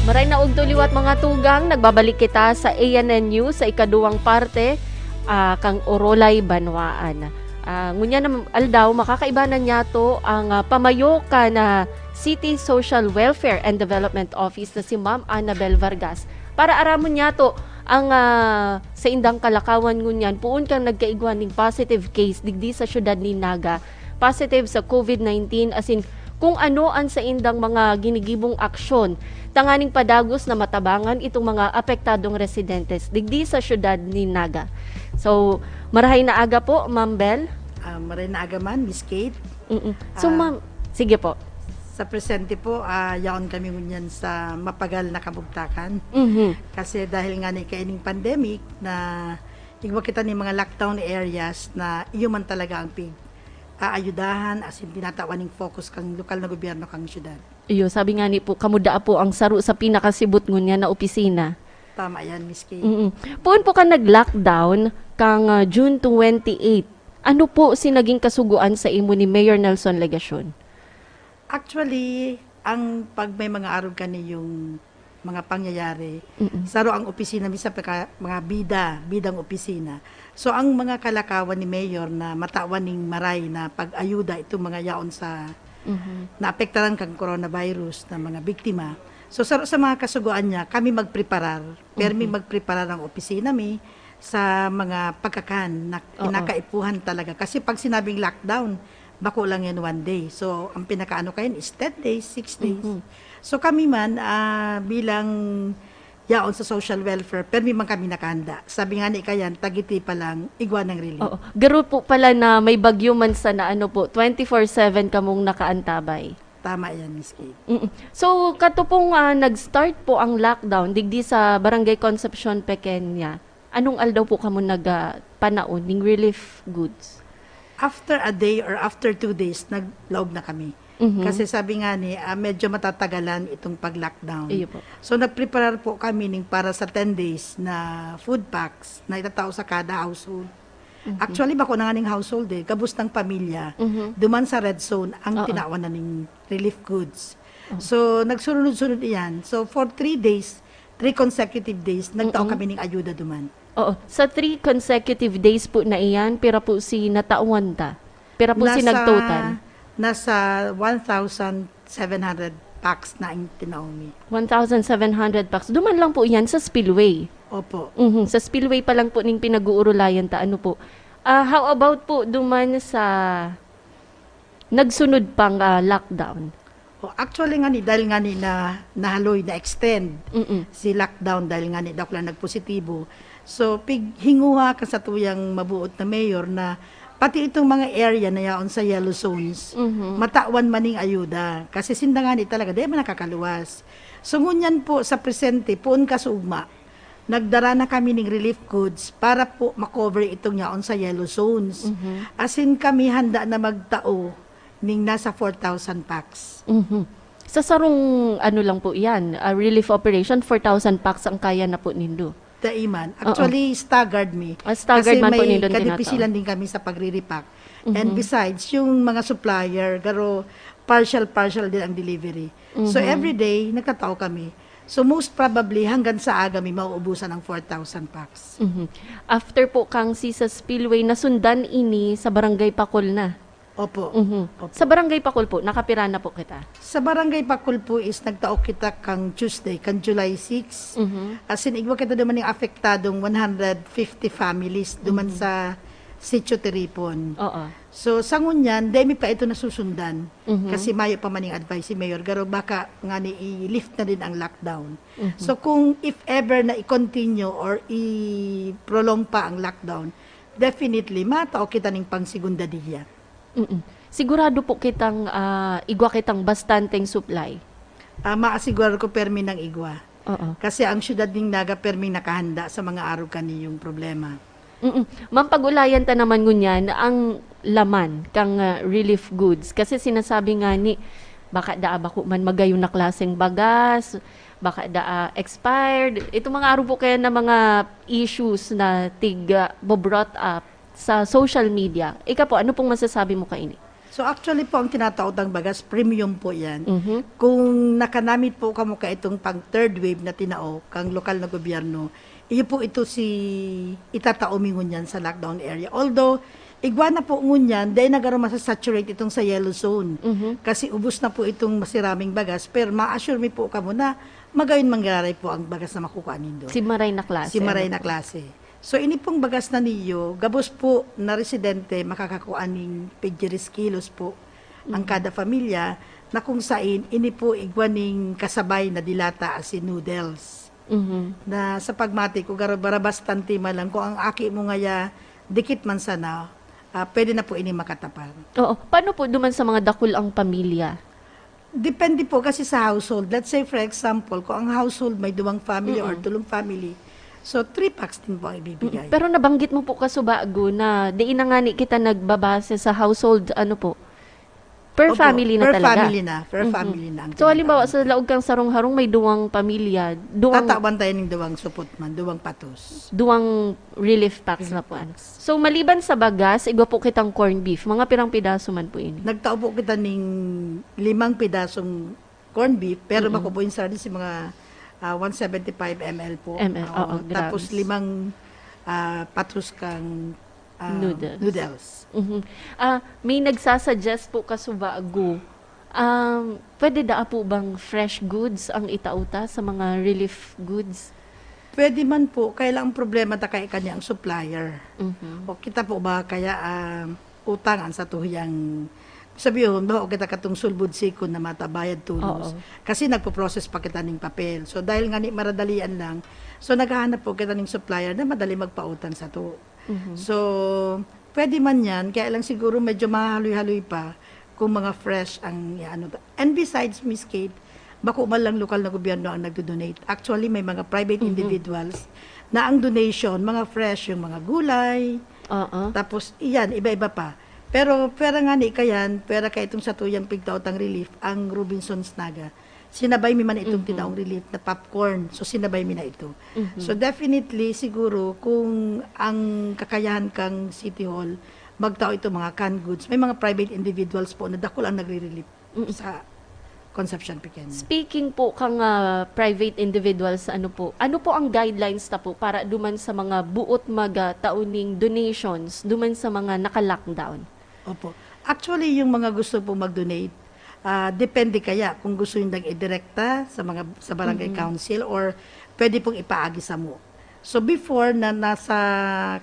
Maray na ugto liwat, mga tugang, nagbabalik kita sa A N N News sa ikaduwang parte, ah, kan Urulay Banwaan. Ah, ngunyan na aldaw, makakaibanan niyato ang, ah, pamayo kan, ah, City Social Welfare and Development Office na si Ma'am Annabel Vargas para aramon niyato ang, ah, saindang kalakawan ngunyan poon kan nagkaigwa ning positive case digdi sa siyudad nin Naga, positive sa COVID nineteen, asin kung ano an saindang mga ginigibong aksyon tanganing padagos na matabangan itong mga apektadong residentes digdi sa siyudad nin Naga. So, marahay na aga po, Ma'am Bel. Ah, maray na aga man, Miss Kate. Mm-mm. So, Ah. Ma'am, sige po. Sa presente po, ah, yaon kami ngunyan sa mapagal na kabugtakan. Mhm. Kasi dahil nga ni kaining pandemic na igwa kita ni mga lockdown areas na iyo man talaga ang pig aayudahan, as in, tinatawan ning focus kang lokal na gobyerno kang syudad. Iyo, sabi nga ni po, kamuda po ang saro sa pinakasibot ngunyan na opisina. Tama yan, Miss Kate. Mm. Poon po ka nag-lockdown kang, ah, June twenty-eight. Ano po si naging kasugoan sa imo ni Mayor Nelson Legacion? Actually, ang pag may mga arog kani yung mga pangyayari, Mm-mm. saro ang opisina, minsan pagka mga bida, bidang opisina. So, ang mga kalakawan ni Mayor na matawan ning maray na pag-ayuda itong mga yaon sa Mhm. naapektaran kang coronavirus na mga biktima. So, sa, sa mga kasugoan niya, kami magpreparar. Permi magpreparar ang opisina mi sa mga pagkakan na Oo. kinakaipuhan talaga. Kasi pag sinabing lockdown, bako lang yan one day. So, ang pinakaano kayo is ten days, six days. Mhm. So, kami man, ah, bilang yaon sa social welfare, permi man kami nakahanda. Sabi nga ni Kayan, tagiti pa lang, igwa ng relief. Oo. Garo po pala na may bagyo man sa na ano po, twenty-four seven kamong nakaantabay. Tama yan, Miss Kate. Mm. So, kato pong, ah, nag-start po ang lockdown digdi sa Barangay Concepcion Pequeña. Anong aldaw po kamo nag, ah, panaon ning relief goods? After a day or after two days, naglaog na kami. Mhm. Kasi sabi nga ni, ah, medyo matatagalan itong pag-lockdown. Iyo po. So, nagpreparar po kami ning para sa ten days na food packs na itatao sa kada household. Actually, bako na nga ning household eh, gabos ng pamilya, Mhm. duman sa red zone, ang Oo. tinawan na ning relief goods. So, nagsunod-sunod iyan. So, for three days, three consecutive days, nagtao Mm-mm. kami ning ayuda duman. Oo. Sa three consecutive days po na iyan, pira po si natawan ta? Pira po si nagtotal? Nasa one thousand seven hundred packs na ang tinaw mi. One thousand seven hundred packs. Duman lang po iyan sa spillway. Opo. Mhm. Sa spillway pa lang po ning pinag-uurulayan ta. Ano po? Ah, how about po duman sa nagsunod pang, ah, lockdown? Oh, actually nga ni, dahil nga ni na nahaloy, na-extend Mm-mm. si lockdown dahil nga ni dakula nagpositibo. So, pighinguha ka sa tuyang mabuot na mayor na pati itong mga area na yaon sa yellow zones, Mhm. matawan man ning ayuda. Kasi sinda nga ni talaga, di man nakakaluwas. So, ngunyan po sa presente, poon kasugma, nagdara na kami ning relief goods para po makover itong yaon sa yellow zones. Mhm. As in, kami handa na magtao ning nasa four thousand packs. Mhm. Sa sarong ano lang po iyan, ah, relief operation, four thousand packs ang kaya na po nindo. Daiman. Actually, staggered mi. Ah, staggered Kasi man po may nindong kadipisilan din kami sa pag-repack. And Mhm. besides, yung mga supplier, garo partial-partial din ang delivery. So, Mhm. every day, nagtatao kami. So, most probably, hanggang sa aga mi mauubusan ang four thousand packs. Mhm. After po kang si sa spillway, nasundan ini sa Barangay Pakol na. Opo. Mhm. Opo. Sa Barangay Pakol po, nakapira na po kita? Sa Barangay Pakol po is nagtao kita kang Tuesday, kang July six. Mhm. As in, igwa kita duman yung apektadong one hundred fifty families duman Mhm. sa Sitio Tiripon. Oo. So, sa ngunyan, dai mi pa ito nasusundan. Mhm. Kasi mayo pa man yung advice si Mayor. Garo baka nga ni i-lift na din ang lockdown. Mhm. So, kung if ever na i-continue or i-prolong pa ang lockdown, definitely, matao kita ning pang segunda dia. Mm-mm. Sigurado po kitang, ah, igwa kitang bastanteng supply. Ah, maasigurado ko permi ng igwa. Oo. Kasi ang syudad ning Naga perming nakahanda sa mga arog kaniyong problema. Mm-mm. Ma'am, pag-ulayan ta naman ngunyan ang laman kang ah, relief goods. Kasi sinasabi nga ni, baka daa bako man magayon na klaseng bagas, baka daa expired. Itong mga arog po kaya na mga issues na tig ah, bo-brought up sa social media. Ika po, ano pong masasabi mo kaini? So actually po, ang tinataotang bagas, premium po yan. Mhm. Kung nakanamit po kamo ka itong pag third wave na tinao kang lokal na gobyerno, iyo po ito si itatao mi ngunyan sa lockdown area. Although, igwa na po ngunyan, dahil nagaro masasaturate itong sa yellow zone. Mhm. Kasi ubos na po itong masiraming bagas, pero ma-assure mi po kamo na magayon manggaray po ang bagas na makukuha nindo. Si maray na klase. Si maray ano na po? Klase. So, ini pong bagas na niyo, gabos po na residente makakakuha ning pigyeris kilos po ang kada pamilya, na kung sain, ini po igwa ning kasabay na dilata asin noodles. Mhm. Na sa pagmati ko, garo-, bara bastante man lang, kung ang aki mo ngaya, dikit man sana, ah, pwede na po ini makatapang. Oo. Paano po duman sa mga dakul ang pamilya? Depende po kasi sa household. Let's say, for example, kung ang household may duwang family or tulong family, so three packs din po ang ibibigay. Pero nabanggit mo po kasubago na diin na ngani kita nagbabase sa household, ano po? Per Opo, family na per talaga. Family na, per Mhm. family na ang So halimbawa, sa tinatawag. Laog kang Sarong-Harong may duwang pamilya, duwang, Tatawan tayo ng duwang supot man, duwang patos. Duwang relief packs na po. Ano. So maliban sa bagas, igwa po kitang corned beef. Mga pirang pidaso man po ini? Nagtao po kita ning limang pidasong corned beef, pero bako po yung sardines, yung mga ah, one seventy-five M L po. M L, oo, Tapos grams. Limang ah, patos kang ah, Noodles. Noodles. Mhm. Ah, may nagsasuggest po kasubago. Um, pwede daa po bang fresh goods ang itauta sa mga relief goods? Pwede man po, kaya lang ang problema ta kay kanya ang supplier. Mhm. O kita po ba kaya ah, utang ang satuyang sabihin, ba kita katong sulbud sikon na matabayad tulos. Oo. Kasi nagpo-process pa kita ning papel. So dahil nga ni maradalian lang, so naghahanap po kita ning supplier na madali magpautang sa to. Mhm. So pwede man yan, kaya lang siguro medyo mahaloy-haloy pa kung mga fresh ang ano. And besides, Miss Kate, bako man lang lokal na gobyerno ang nagdo-donate. Actually, may mga private individuals na ang donation, mga fresh, yung mga gulay, Oo. Tapos, iyan, iba-iba pa. Pero pwera nga ni kayan, pwera ka itong satuyang pigtaotang relief, ang Robinson's Naga. Sinabay mi man itong tinaong relief na popcorn. So, sinabay mi na ito. So, definitely, siguro, kung ang kakayahan kang City Hall, magtao itong mga canned goods, may mga private individuals po na dakul ang nagre-relief sa Concepcion Pequeño. Speaking po kang ah, private individuals, ano po, ano po ang guidelines ta po para duman sa mga buot magtao ning donations duman sa mga naka-lockdown? Opo. Actually, yung mga gusto po mag-donate, ah, depende kaya kung gusto yung nag-idirekta sa mga sa barangay council or pwede pong ipaagi samo. So before na nasa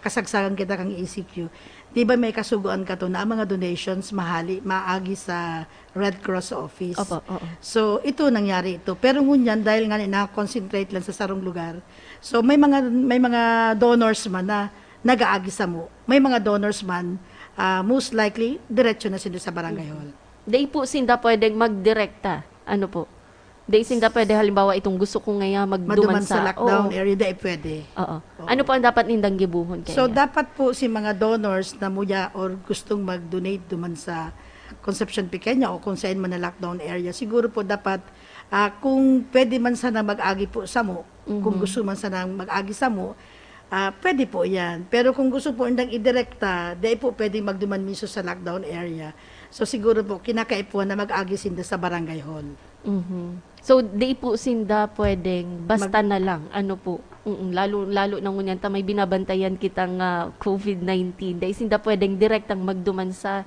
kasagsagan kita kang E C Q, di ba may kasugoan ka to na ang mga donations mahali maagi sa Red Cross office? Opo, oo. So ito nangyari ito. Pero ngunyan dahil nga na-concentrate lang sa sarong lugar, so may mga may mga donors man na nagaagi samo. May mga donors man, ah, most likely diretso na sila sa barangay hall. Dai po sinda pwedeng magdirekta. Ano po? Dai sinda pwede, halimbawa, itong gusto ko ngaya magduman Maduman sa sa, lockdown oo. Area, di pwede. Oo. Ano po ang dapat nindang gibuhon kaya? So, dapat po si mga donors na muya or gustong mag-donate duman sa Concepcion Pequeña o kung saan man na lockdown area, siguro po dapat, ah, kung pwede man sana mag-agi po samo, kung gusto man sana mag-agi samo, ah, pwede po yan. Pero kung gusto po nindang idirekta, di po pwede magduman mismo sa lockdown area. So, siguro po, kinakaipuhan na mag-agi sinda sa barangay hall. Mhm. So, di po sinda pwedeng basta na lang, ano po. Mm, lalo, lalo na ngunyan ta may binabantayan kita nga covid nineteen. Di sinda pwedeng direktang magduman sa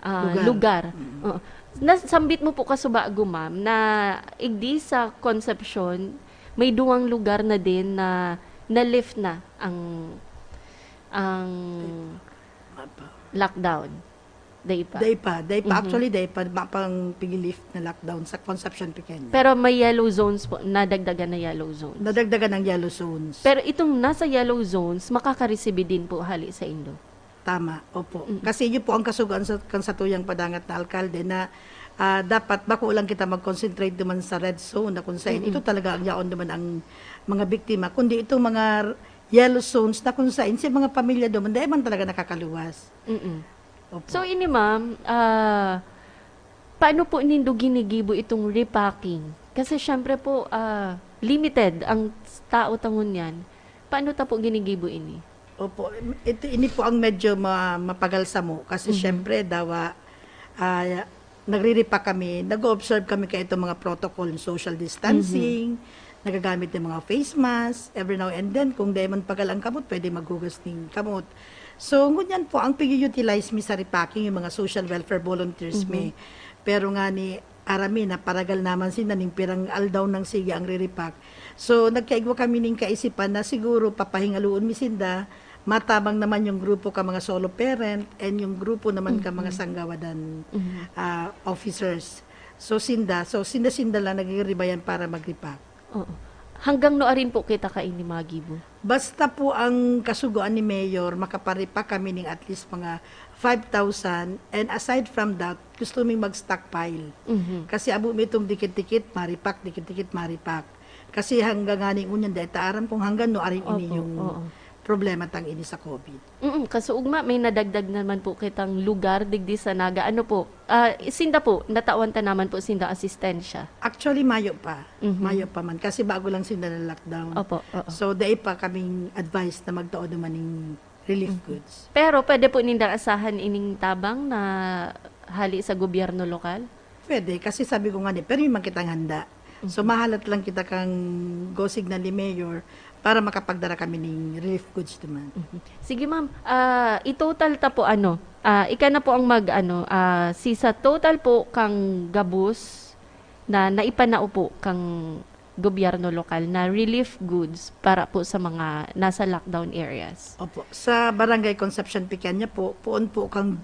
ah, Lugar. Lugar. Oo. Nasambit mo po kasubago, ma'am, na igdi sa Concepcion, may duwang lugar na din na na-lift na ang ang Apa. lockdown. Dai pa. Day pa, day pa. Actually, day pa, mapang pigilift na lockdown sa Concepcion Pequeño. Pero may yellow zones po, nadagdagan na yellow zones. Nadagdagan ng yellow zones. Pero itong nasa yellow zones, makakaresibi din po hali sa indo. Tama, opo. Kasi yun po ang kasugaan sa, kan satuyang padangat na alkalde na Ah, dapat bako lang kita mag-concentrate duman sa red zone na kung saan Mm. ito talaga ang yaon duman ang mga biktima, kundi itong mga yellow zones na kung saan si mga pamilya duman, dahil man talaga nakakaluwas. Mm. Opo. So, ini ma'am, ah, paano po nindo ginigibo itong repacking? Kasi syempre po, ah, limited ang tao ta ngunyan. Paano ta po ginigibo ini? Opo, ito, ini po ang medyo ma-, mapagal samo kasi Mhm. syempre dawa, ah, nagre-repack kami, nag-o-observe kami kay itong mga protocol, social distancing, Mhm. nagagamit ng mga face mask, every now and then, kung dai man pagal ang kamot, pwede maghugas ning kamot. So, ngunyan po, ang pag-utilize mi sa repacking, yung mga social welfare volunteers Mhm. mi. Pero nga ni, arami na paragal naman sinda ning pirang aldaw nang sige ang re-repack. So, nagkaigwa kami ning kaisipan na siguro papahingaloon mi sinda, matabang naman yung grupo ka mga solo parent and yung grupo naman ka mga Mhm. sanggawadan, Mhm. ah, officers. So, sinda, so sinda-sinda lang nagre-rebayan para mag-repack. Oo. Hanggang nuarin po kita kaini magibo? Basta po ang kasugoan ni Mayor, makapa-repack kami ning at least mga five thousand, and aside from that, gusto mi mag-stockpile. Mhm. Kasi abo mi itong dikit-dikit, ma-repack, dikit-dikit, ma-repack. Kasi hanggang ngani ngunyan, dai ta aram kung hanggang nuarin ini Opo, yung oo. problema tang ini sa COVID. Mm, kaso ugma, may nadagdag naman po kitang lugar digdi sa Naga. Ano po? Ah, sinda po, natawan ta naman po sinda asistensya? Actually, mayo pa. Mhm. Mayo pa man. Kasi bago lang sinda na-lockdown. Opo, oo. So, dai pa kaming advice na magtao naman ning relief Mhm. goods. Pero pwede po ninda asahan ining tabang na hali sa gobyerno lokal? Pwede, kasi sabi ko nga ni, pero yung man kitang handa. So, Mhm. mahalat lang kita kang gosig na ni Mayor para makapagdara kami ning relief goods naman. Mhm. Sige, ma'am. Ah, i-total ta po, ano, ah, ika na po ang mag, ano, ah, si sa total po kang gabos na naipanao po kang gobyerno lokal na relief goods para po sa mga nasa lockdown areas. Opo. Sa Barangay Concepcion Pequeña po, poon po kang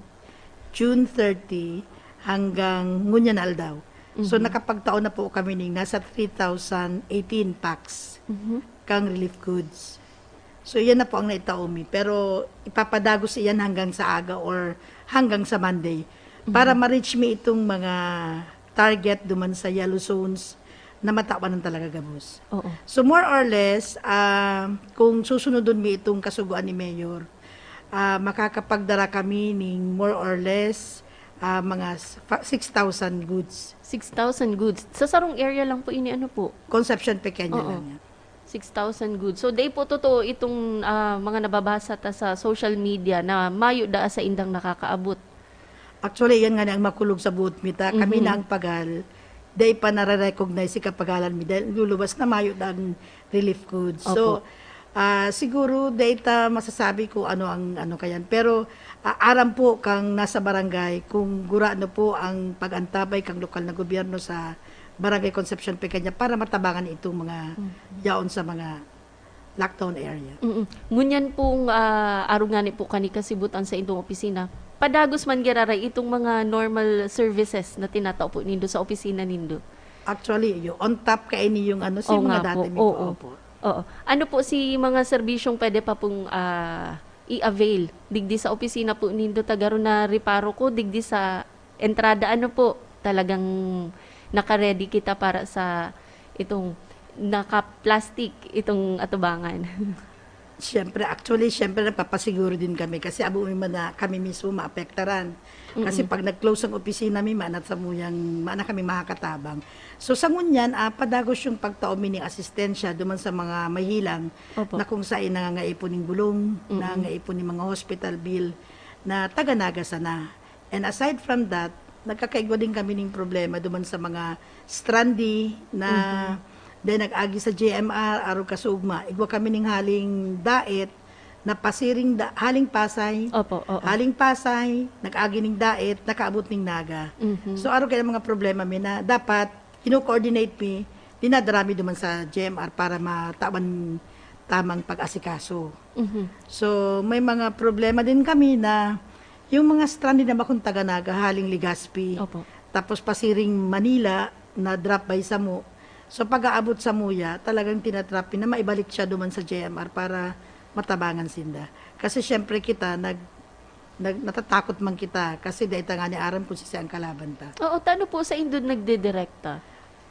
June thirty hanggang ngunyan na aldaw. So, Mhm. nakapagtao na po kami ning nasa three thousand eighteen packs Mhm. kang relief goods. So, iyan na po ang naitao mi. Pero ipapadagos iyan hanggang sa aga or hanggang sa Monday para Mhm. ma-reach mi itong mga target duman sa yellow zones na matawan ng talaga gabos. Oo. So, more or less, ah, kung susunodon mi itong kasugoan ni Mayor, ah, makakapagdara kami ning more or less, ah, mga s-, fa-, six thousand goods. Six thousand goods. Sa sarong area lang po ini, ano po? Concepcion Pequeña Oo. lang yan. Six thousand goods. So, dai po totoo itong, ah, mga nababasa ta sa social media na mayo daa saindang nakakaabot. Actually, yan nga ni ang makulog sa buot mi ta. Kami Mhm. na ang pagal, dai pa nare-recognize si kapagalan mi dahil luluwas na mayo na ang relief goods. So, Opo. ah, siguro dai ta masasabi kung ano ang ano kayan. Pero, ah, aram po kang nasa barangay kung gurano po ang pag-antabay kang lokal na gobyerno sa Barangay Concepcion Pequeña para matabangan itong mga Mhm. yaon sa mga lockdown area. Mm. Ngunyan pong, ah, arog ngani po kan ikasibot an saindong opisina, padagos man giraray itong mga normal services na tinatao po nindo sa opisina nindo? Actually, yo, on top kaini yung ano, si Oo mga nga dati po, mi po, oo. opo. Oo. Ano po si mga serbisyong pwede pa pong, ah, i-avail digdi sa opisina po nindo? Taga ron na reparo ko, digdi sa entrada, ano po, talagang naka-ready kita para sa itong naka-plastic itong atubangan. Siyempre, actually, siyempre, nagpapasiguro din kami kasi abo mi man na kami mismo maapektaran. Kasi Mm. pag nag-close ang opisina mi, maana samuyang, maana kami makakatabang. So, sa ngunyan, ah, padagos yung pagtao mi ning asistensya duman sa mga mahilang Opo. na kung saan nangangaipon ning bulong, Mm. nangangaipon ning mga hospital bill na taga Naga sana. And aside from that, nagkakaigwa din kami ning problema duman sa mga strandee na Mhm. dahil nag-agi sa J M R, arog kasuugma, igwa kami ning haling Daet na pasiring da-, haling Pasay, Opo, oo. haling Pasay, nag-agi ning Daet, nakaabot ning Naga. Mhm. So, arog kaya mga problema mi na dapat kino-coordinate mi, dinadara mi duman sa J M R para matawan tamang pag-asikaso. Mhm. So, may mga problema din kami na yung mga stranded na bakong taga Naga, haling Legazpi, Opo. tapos pasiring Manila, na drop by samo. So, pag-aabot samuya, talagang tinatrap na maibalik siya duman sa J M R para matabangan sinda. Kasi siyempre kita, nag-, nag-, natatakot man kita kasi dai ta ngani aram kung sisay ang kalaban ta. Oo, tano po sa indod nagdidirekta?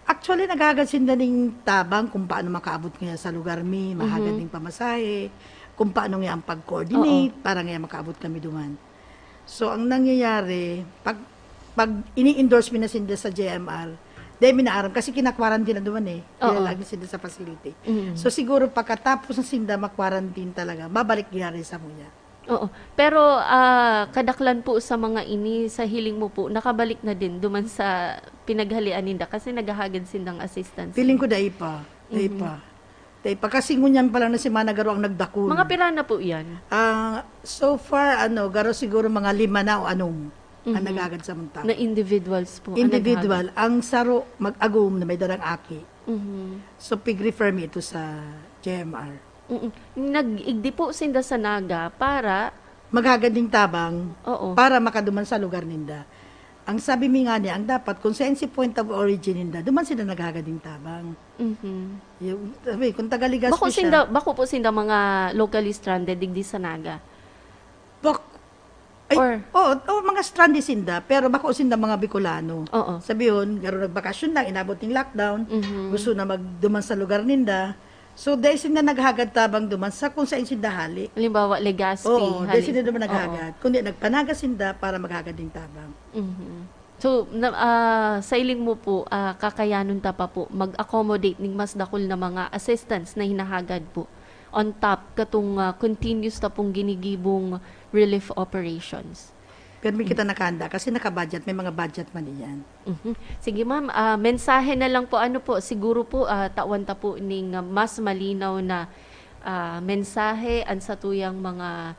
Actually, naghahagad sinda ning tabang kung paano makaabot ngaya sa lugar mi, mahagad ning pamasahe, kung paano ngaya ang pag-coordinate para ngaya makaabot kami duman. So, ang nangyayari, pag, pag ini-endorse mi na sinda sa J M R, dai mi naaram kasi kina-quarantine na duman eh. Oo. Kaya lagi sinda sa facility. Mm. So, siguro pagkatapos na sinda ma-quarantine talaga, babalik gihari sa muya. Oo. Pero ah, kadaklan po sa mga ini, sa hiling mo po, nakabalik na din duman sa pinaghalian ninda kasi naghahagad sindang assistance. Feeling ko dai pa. Dai pa. Dai pa. Kasi ngunyan pa lang na si Mana Garo ang nagdakul. Mga pira na po yan? Ah, so far, ano, garo siguro mga lima na o anom ang naghagad sa munta. Na individuals po ang Individual. naghagad. Ang saro, mag-agom na may darang aki. Mhm. So, pig-refer mi ito sa J M R. Mm-mm. Nag-igdi po sinda sa Naga para Maghagad ning tabang Oo. para makaduman sa lugar ninda. Ang sabi mi nga niya, ang dapat, kung saan si point of origin ninda, duman sila naghagad ning tabang. Mhm. Yung, sabi, kung taga Legazpi Bako siya. sinda, bako po sinda mga locally stranded digdi sa Naga. Bak- ay, Or- oh, oh, mga stranded sinda, pero bako sinda mga Bicolano. Oo. Sabihon, garo nagbakasyon lang, inabot ning lockdown, Mhm. gusto na magduman sa lugar ninda. So, dahil sinda naghagad tabang duman sa kung saan sinda hali. Halimbawa, Legazpi. Oo, dahil hali- sinda duman Oo. naghagad, kundi nagpanagas sinda para maghagad ning tabang. Mhm. So, na, ah, sa iling mo po, ah, kakayanon ta pa po mag-accommodate ning mas dakul na mga assistance na hinahagad po on top katong ah, continuous ta pong ginigibong relief operations. Pero may kita nakahanda kasi nakabudget, may mga budget man iyan. Mhm. Sige ma'am, ah, mensahe na lang po, ano po, siguro po ah, tawan ta po ning ah, mas malinaw na ah, mensahe ang satuyang mga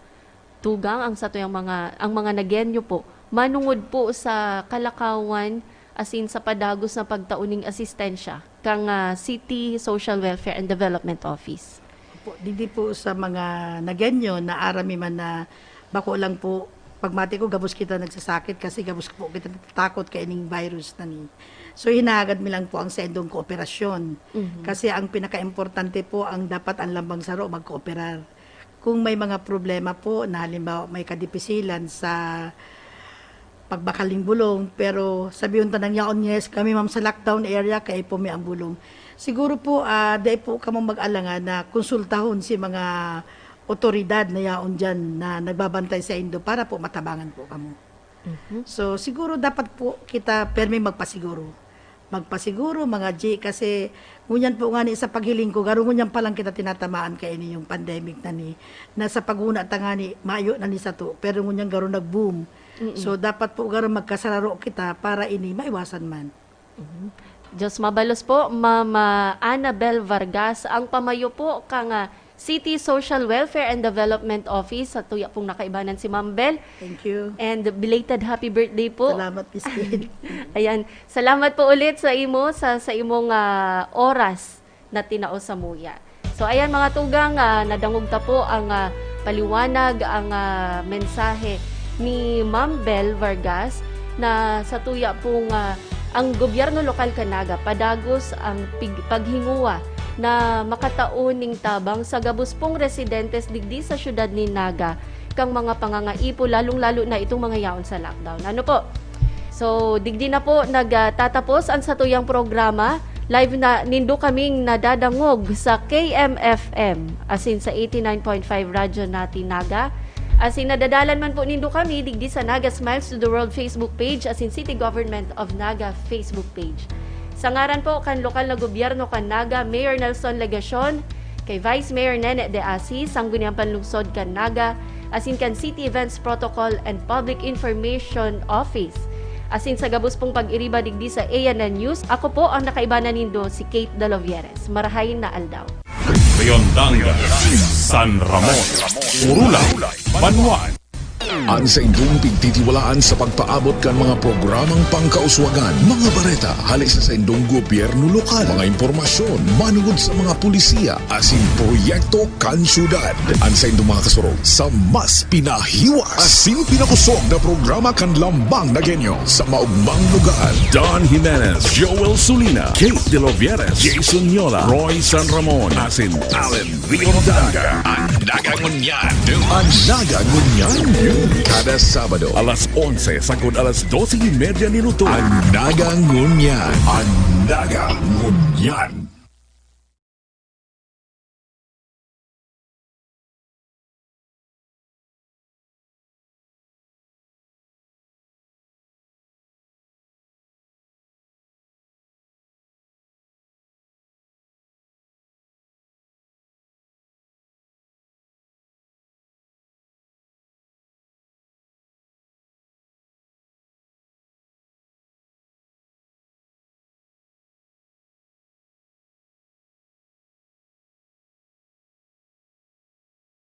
tugang, ang satuyang mga, ang mga Nagueño po, manungod po sa kalakawan asin sa padagos na pagtao ning asistensya kang ah, City Social Welfare and Development Office. Po, digdi po sa mga Nagueño na aram mi man na bako lang po, pagmati ko, gabos kita nagsasakit kasi gabos po kita natatakot kaining virus na ni. So, hinahagad mi lang po ang saindong kooperasyon. Mhm. Kasi ang pinaka-importante po, ang dapat ang lambang saro magkooperar. Kung may mga problema po na halimbawa may kadipisilan sa pagbakal ning bulong, pero sabihon ta nang yaon, yes, kami, ma'am, sa lockdown area, kaya po may ang bulong. Siguro po, ah, dai po kamo mag-alangan na konsultahon si mga otoridad na yaon diyan na nagbabantay sa indo para po matabangan po kamo. Mhm. So, siguro dapat po kita permi magpasiguro. Magpasiguro, mga G, kasi ngunyan po nga ni sa paghiling ko, garo ngunyan pa lang kita tinatamaan kaini yung pandemic na ni, na sa paghuna ta nga ni, mayo na ni sato, pero ngunyan garo nag-boom. Mm-mm. So, dapat po garo magkasararo kita para ini maiwasan man. Mhm. Diyos mabalos po, Ma'am ah, Annabel Vargas, ang pamayo po kang ah, City Social Welfare and Development Office. Sa tuya pong nakaibanan si Ma'am Bel. Thank you. And belated happy birthday po. Salamat, Miss Kate. Ayan. Salamat po ulit sa imo, sa, sa imong ah, oras na tinao sa muya. So ayan mga tugang, ah, nadangog ta po ang ah, paliwanag, ang ah, mensahe ni Ma'am Bel Vargas na sa tuya pong ah, ang gobyerno lokal kan Naga padagos ang pig- paghinguwa na makatao ning tabang sa gabos pong residentes digdi sa syudad nin Naga kang mga pangangaipo, lalong-lalo na itong mga yaon sa lockdown. Ano po? So, digdi na po nagtatapos ang satuyang programa. Live na nindo kaming nadadangog sa K M F M, asin sa eighty-nine point five Radyo Natin Naga. Asin nadadalan man po nindo kami digdi sa Naga Smiles to the World Facebook page asin City Government of Naga Facebook page. Sa ngaran po kan lokal na gobyerno kan Naga, Mayor Nelson Legacion, kay Vice Mayor Nene De Asi, Sangguniang Panlungsod kan Naga, asin kan City Events Protocol and Public Information Office, asin sa gabos pong pag-iriba digdi sa A N N News, ako po ang nakaibanan nindo, si Kate Dalovieres. Marahay na aldaw. Riondangan, San Ramon, Urulay, Banwaan. An saindong pigtitiwalaan sa pagpaabot kan mga programang pangkauswagan, mga bareta hali sa saindong gobyerno lokal, mga impormasyon manungod sa mga pulisiya asin proyekto kan syudad. An saindong mga kasurog sa mas pinahiwas asin pinakusog na programa kan Lambang Nagueño sa maugmang lugar. Don Jimenez, Joel Sulina, Kate Delovieres, Jason Yola, Roy San Ramon, asin Allen Riondaga. An Naga Ngunyan News. An Naga Ngunyan News. Kada Sabado, alas onse sagkod alas dose y media nin utog, an Naga Ngunyan. An Naga Ngunyan.